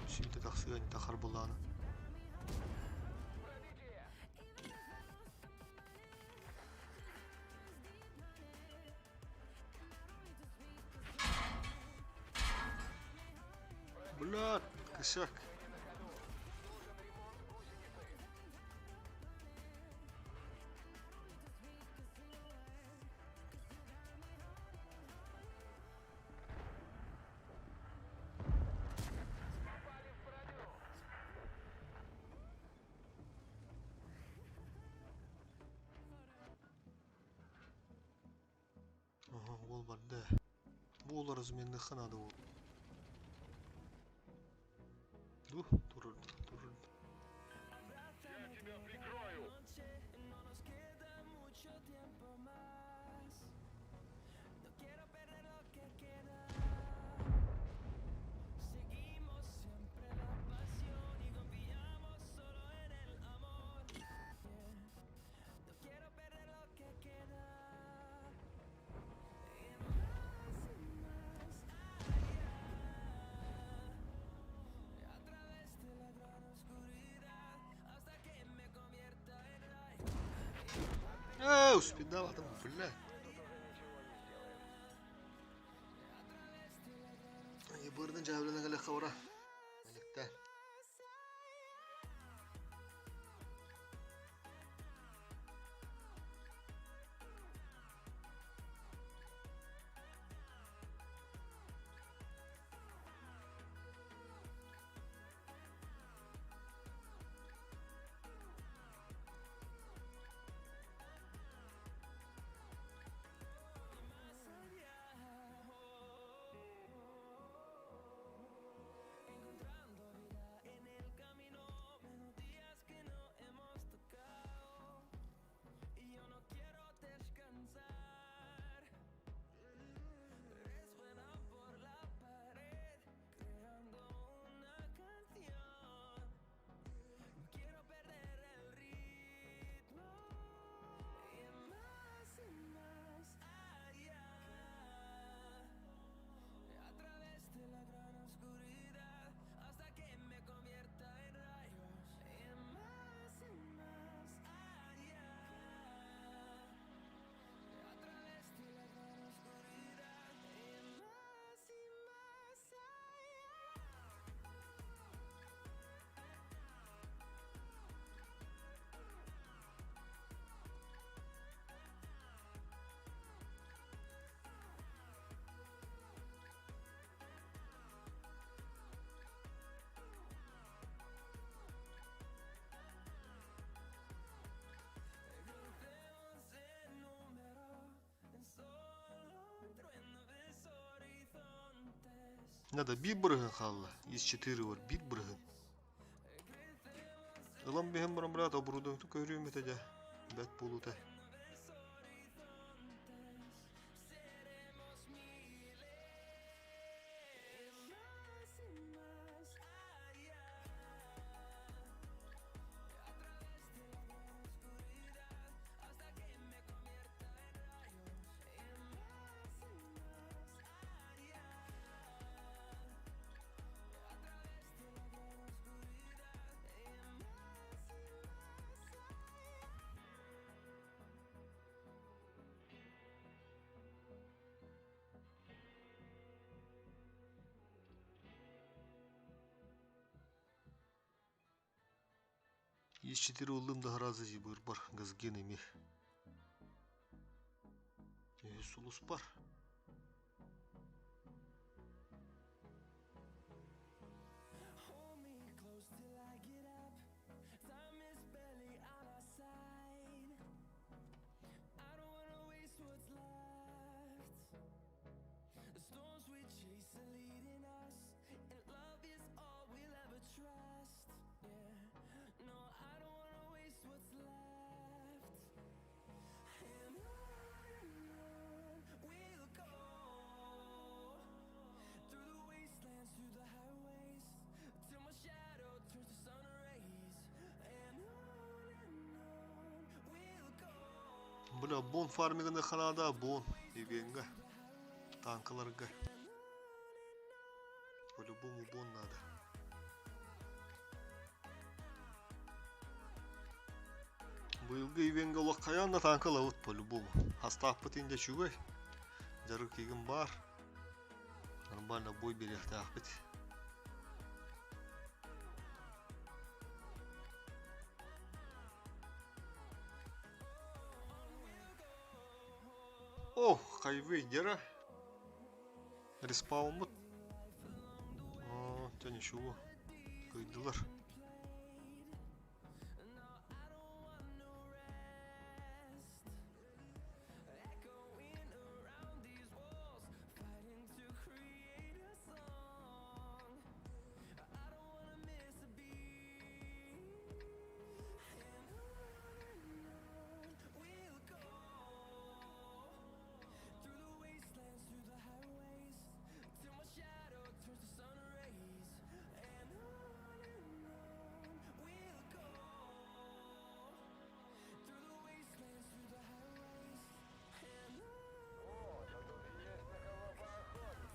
Сүүтэ тахсыан тахар булаана. Бля, косяк. Ага, уол барда. Бу ол разменныхха наада уол. Ду, турur, турur. Я тебя прикрою! Э, успедала там, бля. Ебырдын жабылына кэлэ хавра. Эликте. Надо биир бырыһын хаалла. Из 4 бар биир бырыһын. Ылан биһэн баран брат оборудование көрүөм этэ дьэ. Бэт буолута. Ис-четыре ыллым да сразу быырбар газген эмиэ. Үһүс сулуспар. Бля, бон фармиганы ханаада бон ивенга танкаларга. По-любому бон надо. Быйылгы ивенга олох хайаан да танка ылабыт по-любому. Хастаахпыт инде үчүгэй. Дьарык игин баар. Нормально бой бириэхтээхпит. Ох, хайвей дера. Респауммут. О, те ничего. Кыйдылар. О, да тут есть на кого поохотиться.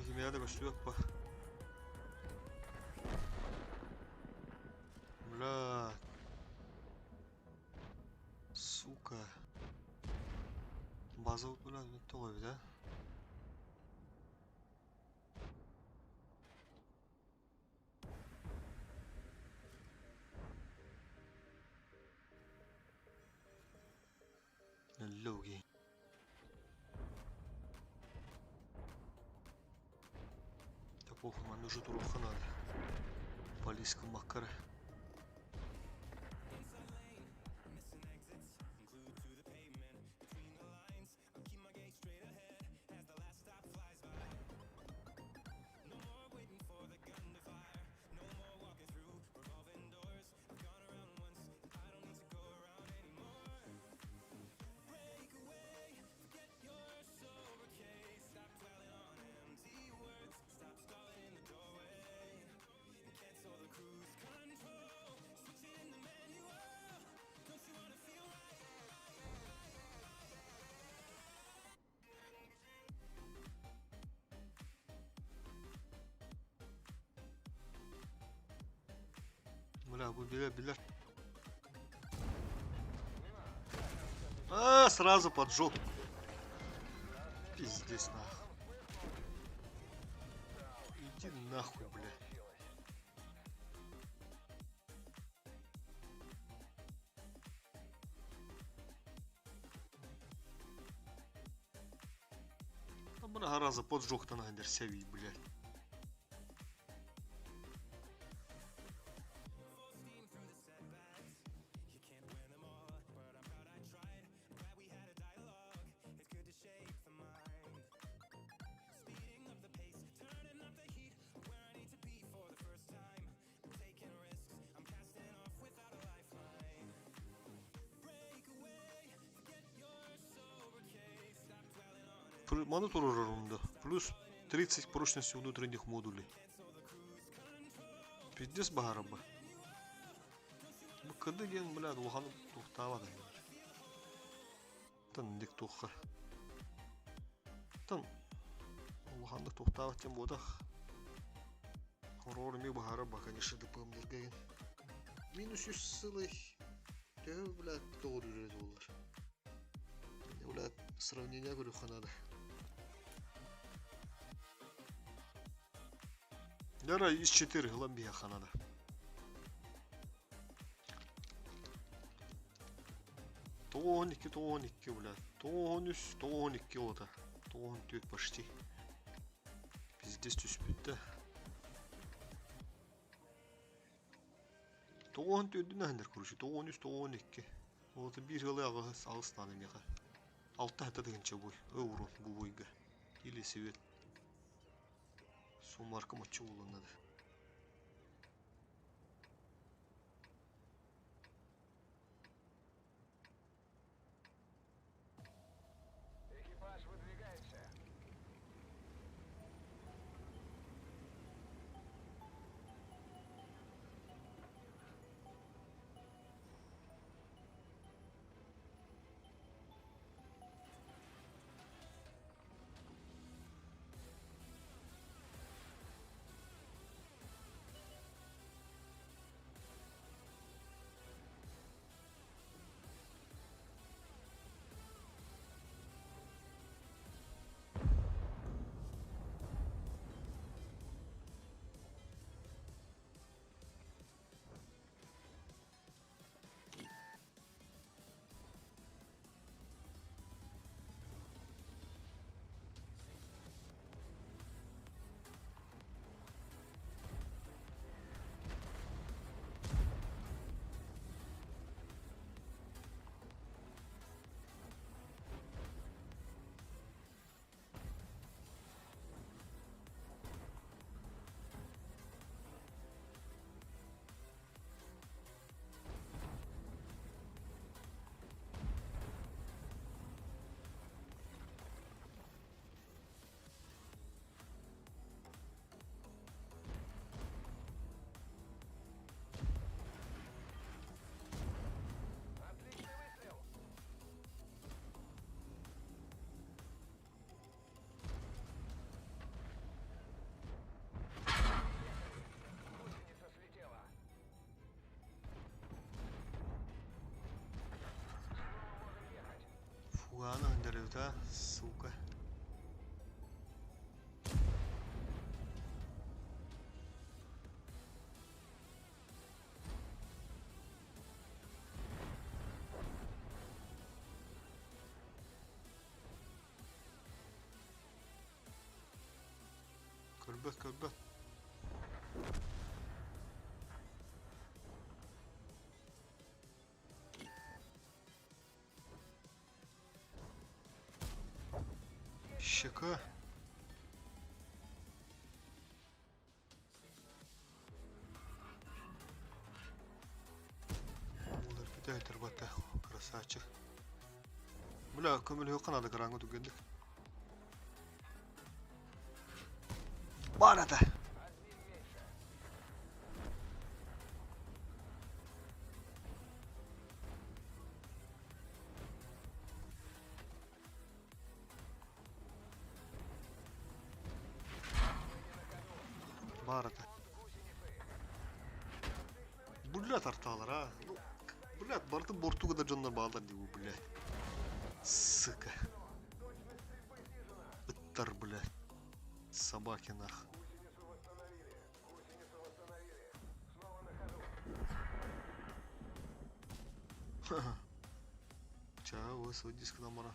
Кимиэхэ да көстүбэт по. Бля. Сука. База бля, тоҕо эбит а? Логи. Да похуй, манна уже туруохха наада. Полиска маккара. Бля, бу билэр билэр. А, сразу поджог. Пиздец нахуй. Иди нахуй, бля. Много раза поджог-то нахер сяви, блядь. Маны турарарым да. Плюс 30 прочности внутренних модулей. Пиздец баһарабы. Бу кыды диэн, блядь, улахан туохтаабат Тан дик туохха. Тан улаханнык туохтаабат диэн буотах. Хороор эмиэ баһара ба, конечно, ДПМ-ларга ген. Минус үс сылый. Төһө, блядь, көҕүрүүрэ буолар. Блядь, сравнение көрүөххэ наада. Дара из 4 ылан биһиэхэ наада. 92, 92, блядь. 93, 92 олата. 94 почти. Пиздец түспүт да. 94-дүн аһындар, короче. 93, 92. Олата биир ыалы аҕыс аҕыс наада миэхэ. Алта хата тыһынча буй. Урон бу буйга. Или свет. Суммарка моччу булуон надо. Экипаж выдвигается. Отличный выстрел! Гусеница слетела. Снова можем ехать. Фуганы өндөрүтэ, сука. Көрбөт, көрбөт. Щека. Улар бүтэ бата красавчик. Бля, көмөлөһүөххэ наада кыраҥҥа түгэнник. Бар ата. Одним меньше. Баар ата. Блядь, артаалар а. Ну, блядь, барытын бортуга да дьоннор бааллар дии бу, блядь. Сука. Ыттар, блядь. Собаки нах. Гусеницу восстановили. Гусеницу восстановили. Снова на ходу. Чаа, ос диск намара.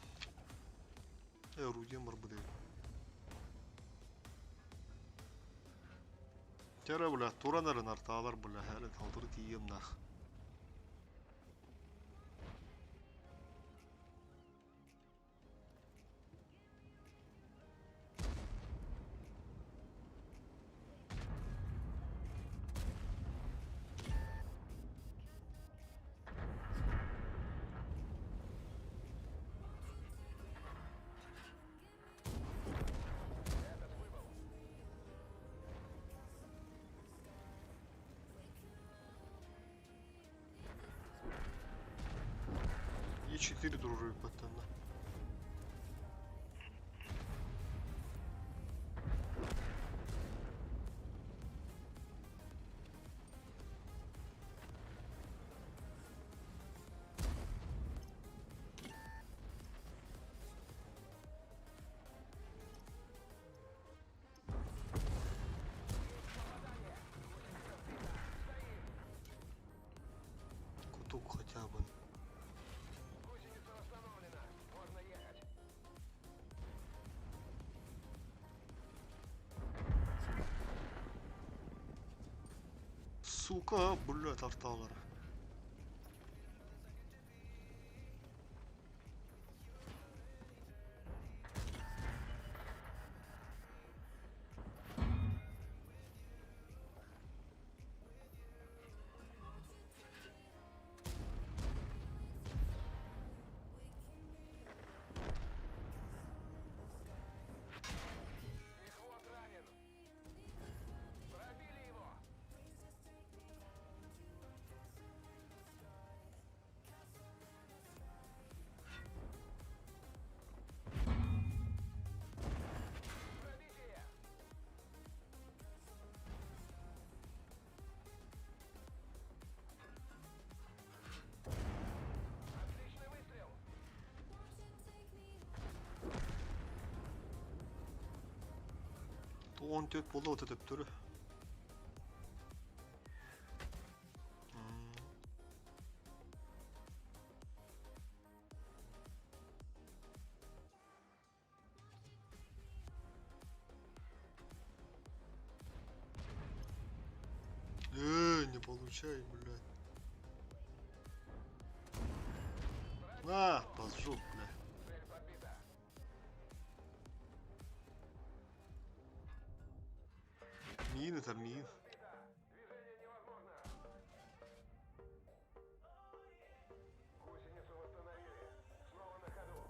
Орудием барбыт эбит. Чара, бля, туран эрэн артаалар, бля, эрэн халтыры тиийиэм нах. 4 туруоруйбаттанна. Кутук хотя бы. Гусеница восстановлена. Можно ехать. Сука, блядь, арталар. Мехвод ранен. Пробили его. Пробитие. Отличный выстрел. 14 буолла ото төптөрү. Э, не получай, блядь. На, поджег, бля. Цель подбита. Мин это мин. Сбита. Движение невозможно. Гусеницу восстановили. Снова на ходу.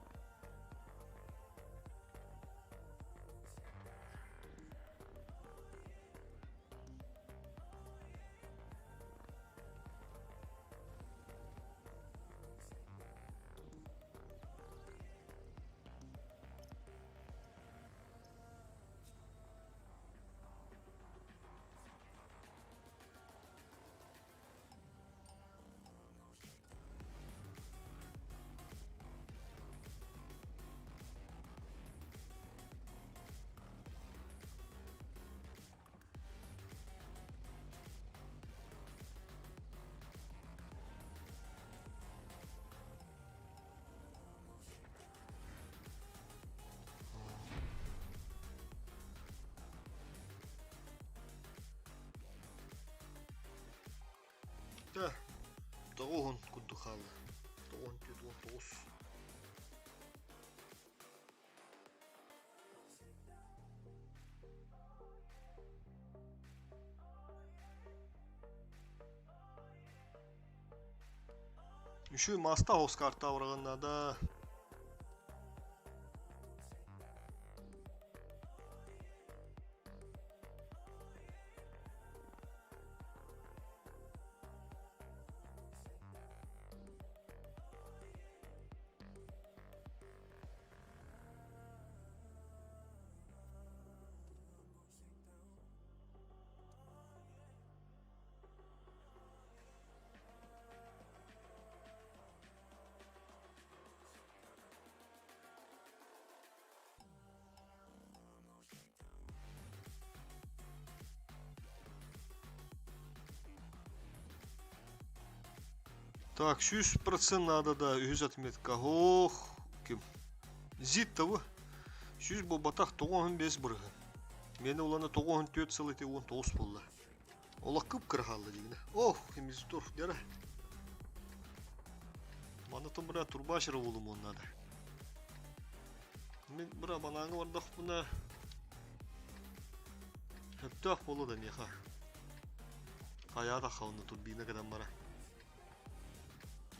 Да. Тоҕуһун курдук хаалла. Тоҕуһун түөрт уон тоҕус. Үчүгэй маастаах Оскартаах ураҕаннаада. Так, 100% надо да, үһүс отметка. Ох, ким? Зит того. 100 буолбатах 95 бырыһы. Мені улана 94 сыл ити 19 буолла. Олох кып-кыра хаалла диигинэ. Ох, имизтур, дьара. Маны бра турбашыр буолумуон наада. Мин бра банааҥҥа бардахпына сөптөөх буолуо да миэхэ. Хайаа да хаална турбина гынан бара.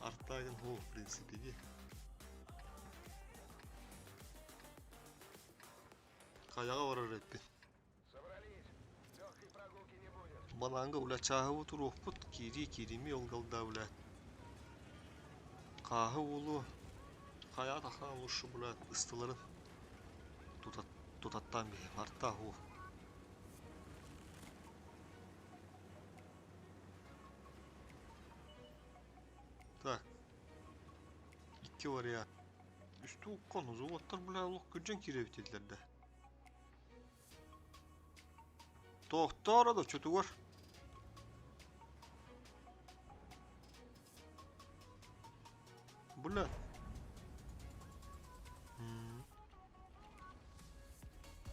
Артаагын хоо, в принципе, дии. Хайаҕа барар эппин. Собрались. Легкой прогулки не будет. Банааҥҥа бля чааһы туруохпут, киирии киирими ол галда бля. Хааһы уулу. Хайа тахсан лучше, блядь, ыстыларын тутаттаан биһи. Арта уу. Так. Икки вариант. Үстүү уккон узуоттар, бля, олох күрдьэн киирэбит диэтилэр да. Тохтоор да чутугар. Бля.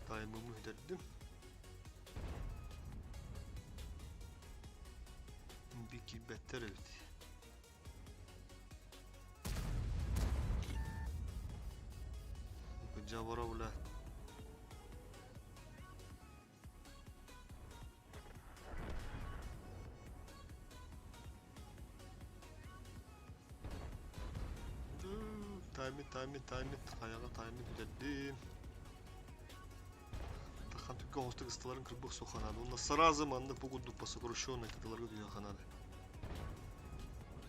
Таймымы бүтэрдим. Bir киирбэттэр эбит. Дьабара бля. Таймит, таймит, таймит, хайаҕа таймит бүтэрдим. Тахан түккэ оҕустук ысталарын кырбых суханады. Уонна сразу маннык бу курдук по сокращенной кытыларга түһүөханады.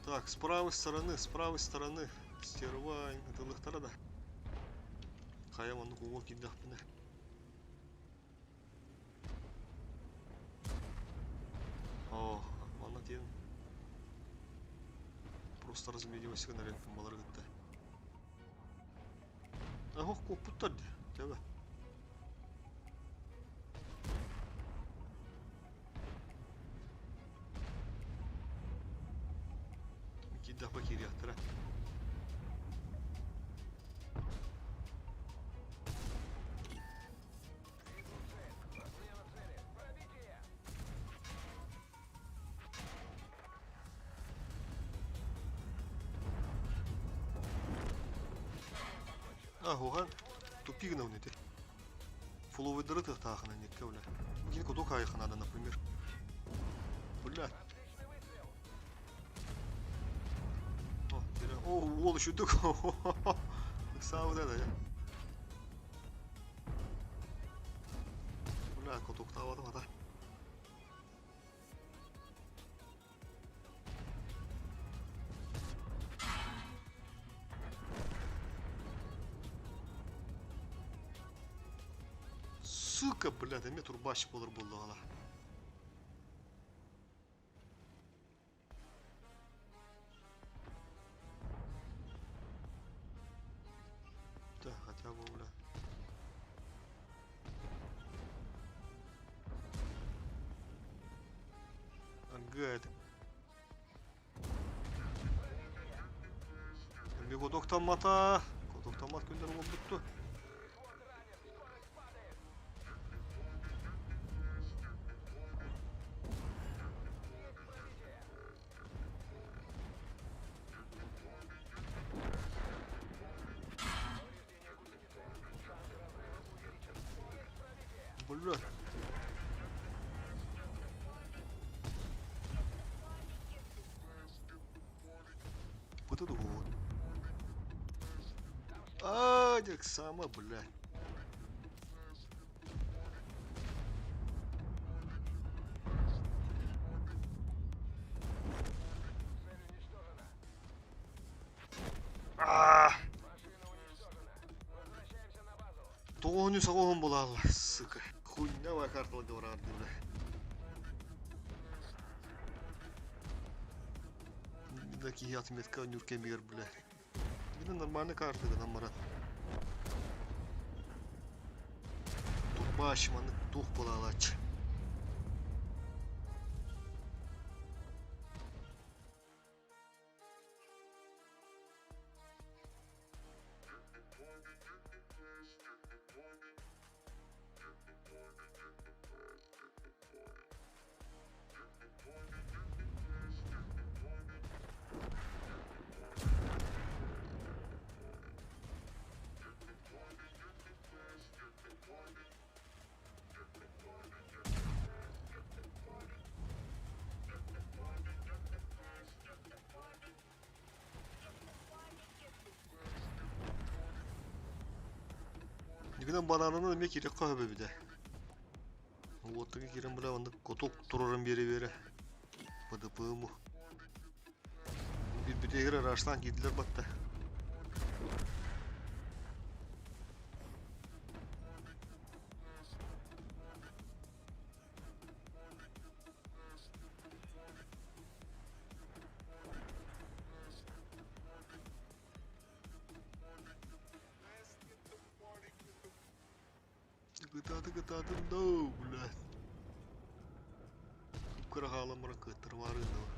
Так, с правой стороны, с правой стороны стерва ытылыктара да. Хайа маннык уҥуох киирдэхпинэ. О, манна тиэн просто разменивайся гынар эбиппин балары кытта. Ох, куоппуттар дии, төбө. Киирдэхпэ киириэхтэрэ. Аһуһан тупик гына ити. Фуловыйдары тыахтаахына никке бля. Кини кутук айханада, например. Бля. О, О, уол үчүдүк. Ыксаабыта да. Бля, кутуктаабатым ата. Сука, блядь, эмиэ турбач буолар буоллаҕына. Да, хотя бы, бля. Ага, это... Эмиэ кодоктаммата. Кодоктаммат күннэр буолбутту. Бля. Вот это вот. А, сама, бля. Тоҕоһуню соҕоһун булааллар, сука. Хуйня карталарга бараар бля. Да киһи отметка нюр кэмигэр бля. Били нормальный карта гынан баран. Турбач маннык туох буолаалааччы. Дигинэн бананынан эмиэ киириэххэ сөп эбитэ. Уоттуга киирэн бля оннук кутук турарын биэрэ-биэрэПДП-му. Биирбитигэр араастаан киирдилэр батта. Кытааты кытаатын доо, блядь. Кыра хаалан баран кыаттарымаары гыннылар.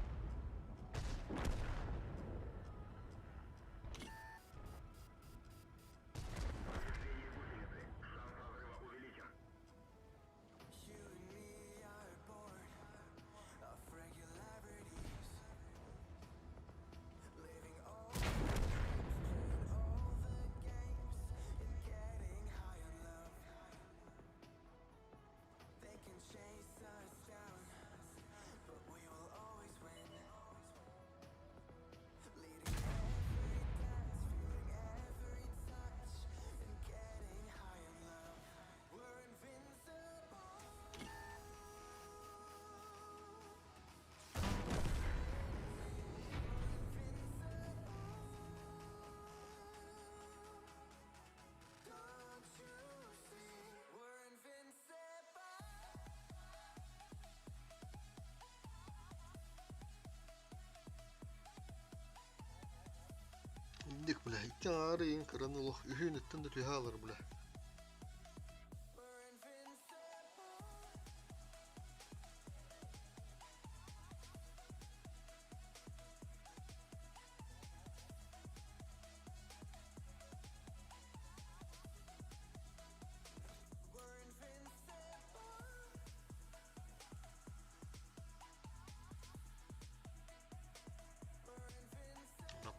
Инник, бля, икки аҥаары иин кыран олох үһүөн өттөн да түһэ алар, бля.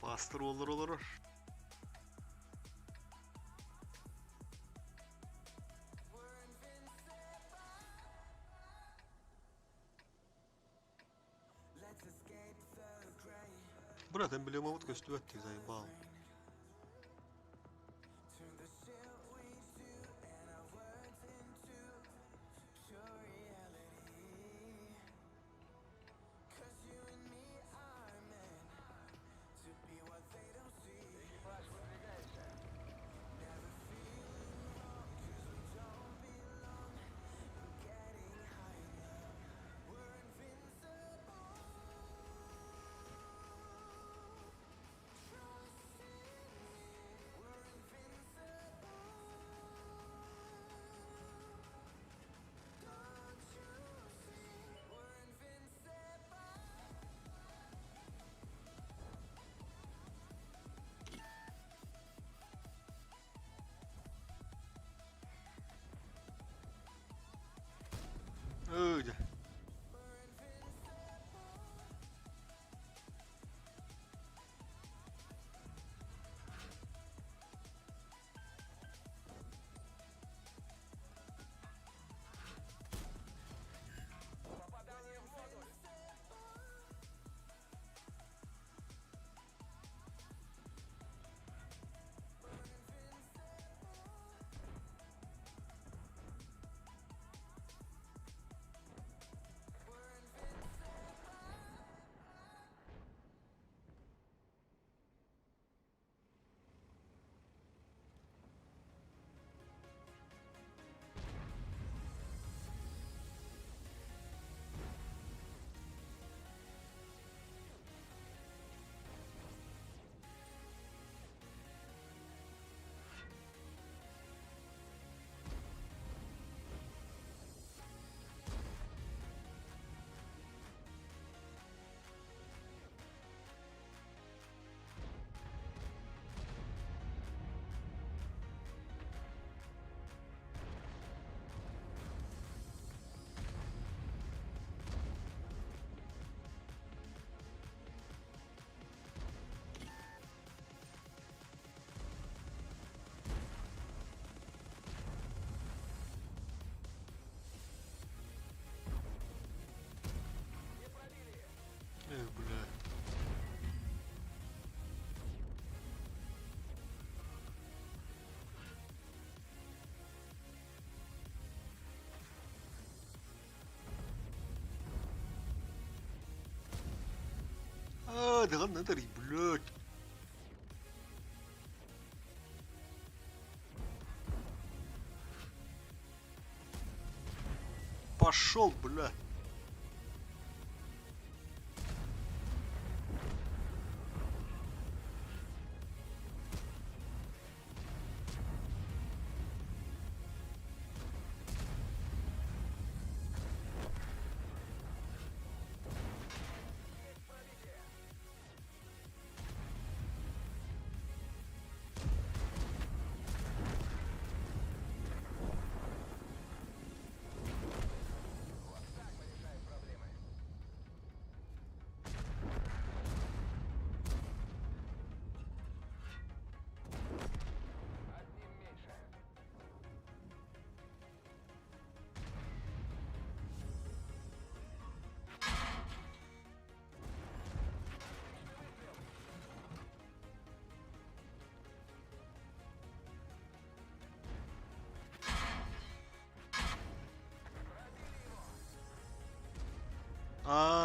Пастор олор олорор. Брат, эмблемабыт көстүбэт дии заебал. Өө дьэ. Попадание в модуль! Эх, бля. А, даҕаны блядь. Пошел, бля.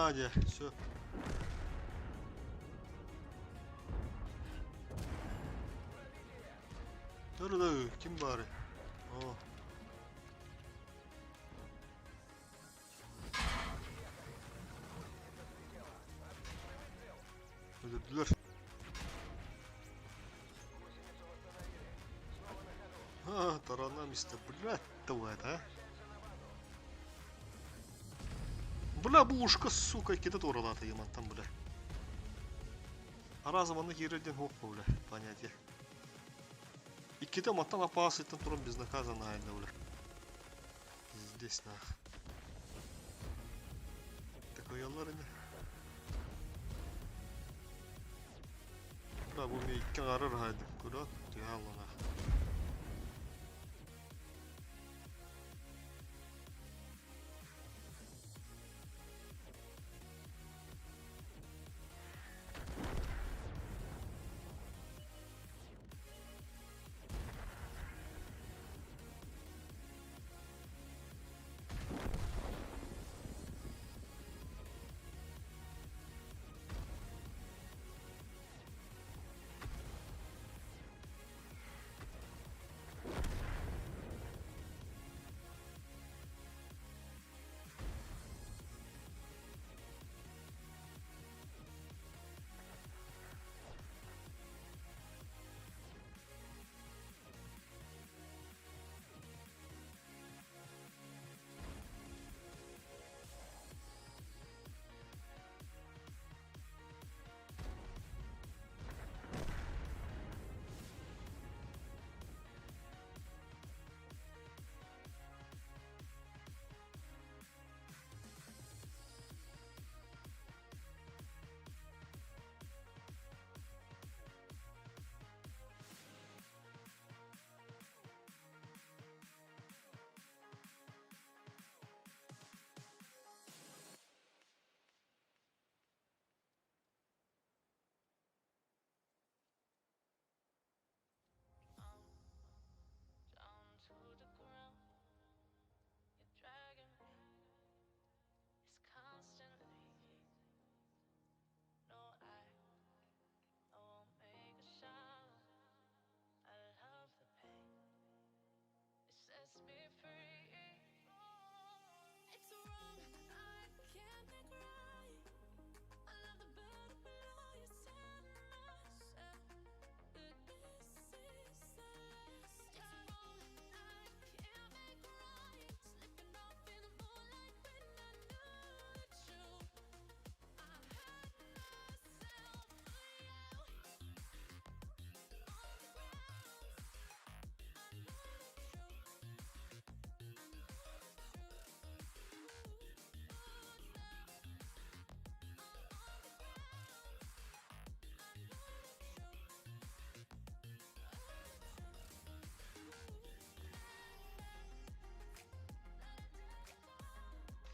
Аа, дьэ, все. Dur kim bari? Oh. Өлөрдүлэр. А, таранам истэ, блядь, тыл это, а? Бля, бушка, сука, кита туоралаата Ямантан, бля. Араас манна киирэр диэн суох бля, понятие. Иккитэ мантан апаасыттан туран безнаказанно айда, бля. Здесь нах. Такайаллар ини. Бля, бу мен икки аҥаарар аһайдым. Көрөөт, түһэ алланах.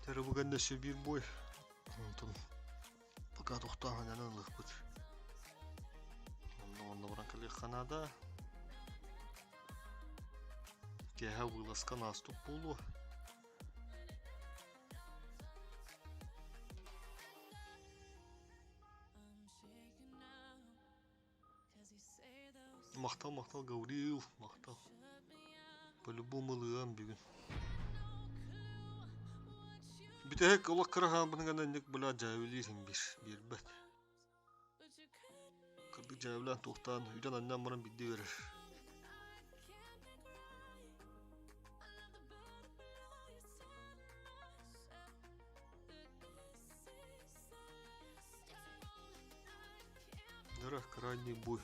Тэрэ бүгэн өссө биир бой. Онтон пока тохтоон анан ылыахпыт. Онно онно баран кэлиэххэ наада. Киэһэ вылазка наастук буолуо. Махтал, махтал, Гаврил, махтал. По-любому ылыам бүгүн. Бүтэһик олох кыра хаампытын гына инник бля дьээбилиир иһин биир биэрбэт. Кырдык дьээбилээн туохтаан үтэн анньан баран биирдэ үөрэр. Нара крайний бой.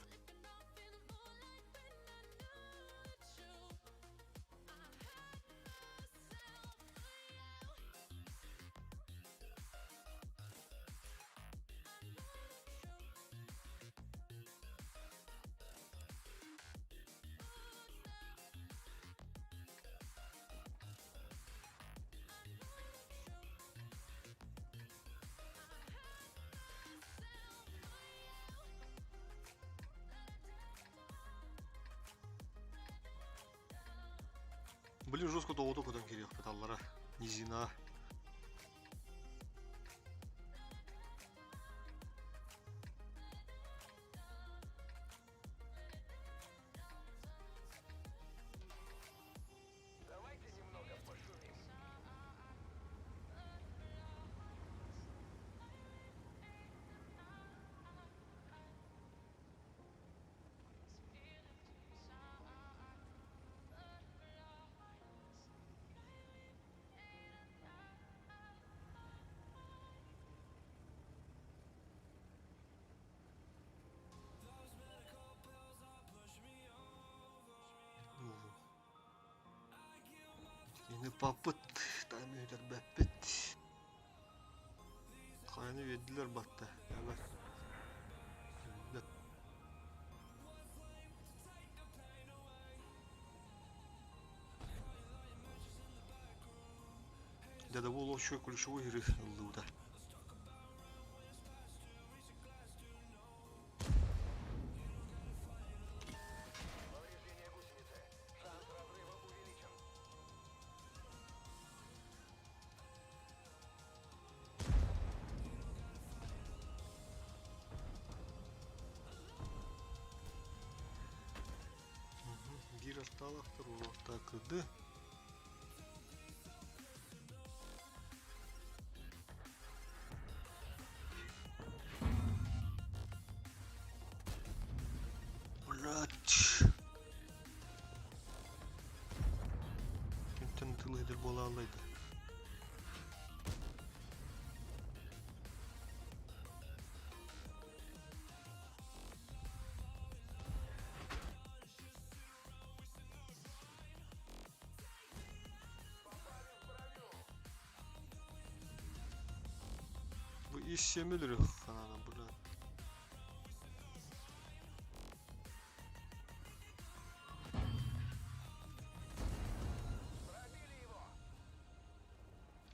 Блин, жестко тоҕото көтөн кириэхпит аллара. Низина. Ыппаппыт, тайм үтэрбэппит. Хайаны биэрдилэр батта. Эбэт. Дьэ да буолуо үчүгэй ключевой игры ыллыбыта. Повреждение гусеницы. Шанс разрыва увеличен. Биир артаалаахтар уруоктаакыды. Блять. Кимтэн тыл иһитэр буолааллай да. Бу ис сиэмэлэри ханаана бля.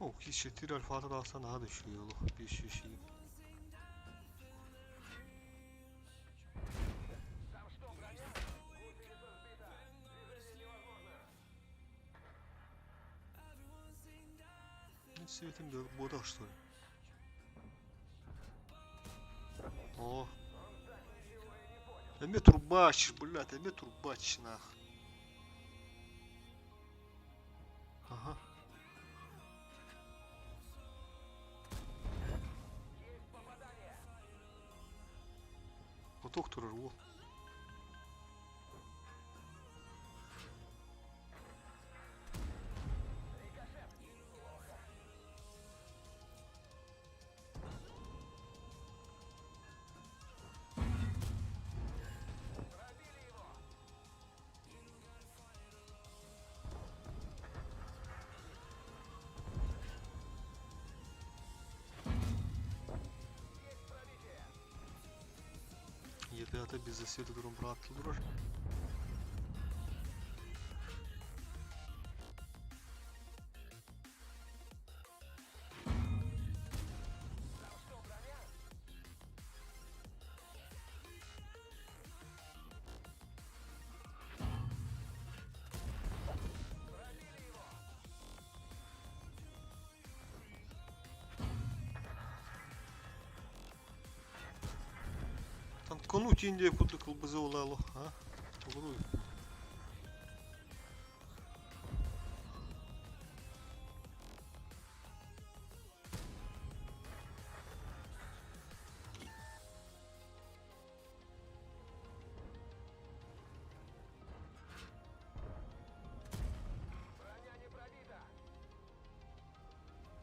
О, 204 альфата тахсан наһаа да үчүгэй олох 500 Там что, броня? Гусеница сбита. Движение невозможно. Мин светим буотах что ли? О. Эмиэ турбач, блядь, эмиэ турбач нах. Ага. Есть попадание. Поток турар уол. Рикошет. Плохо. Пробили его. Есть пробитие. Е5 без засвета туран бырааттыы турар. Там что, броня? Пробили его. Танкану тиийэн диэки курдук кылбызы буолаало, а? Тугуруй.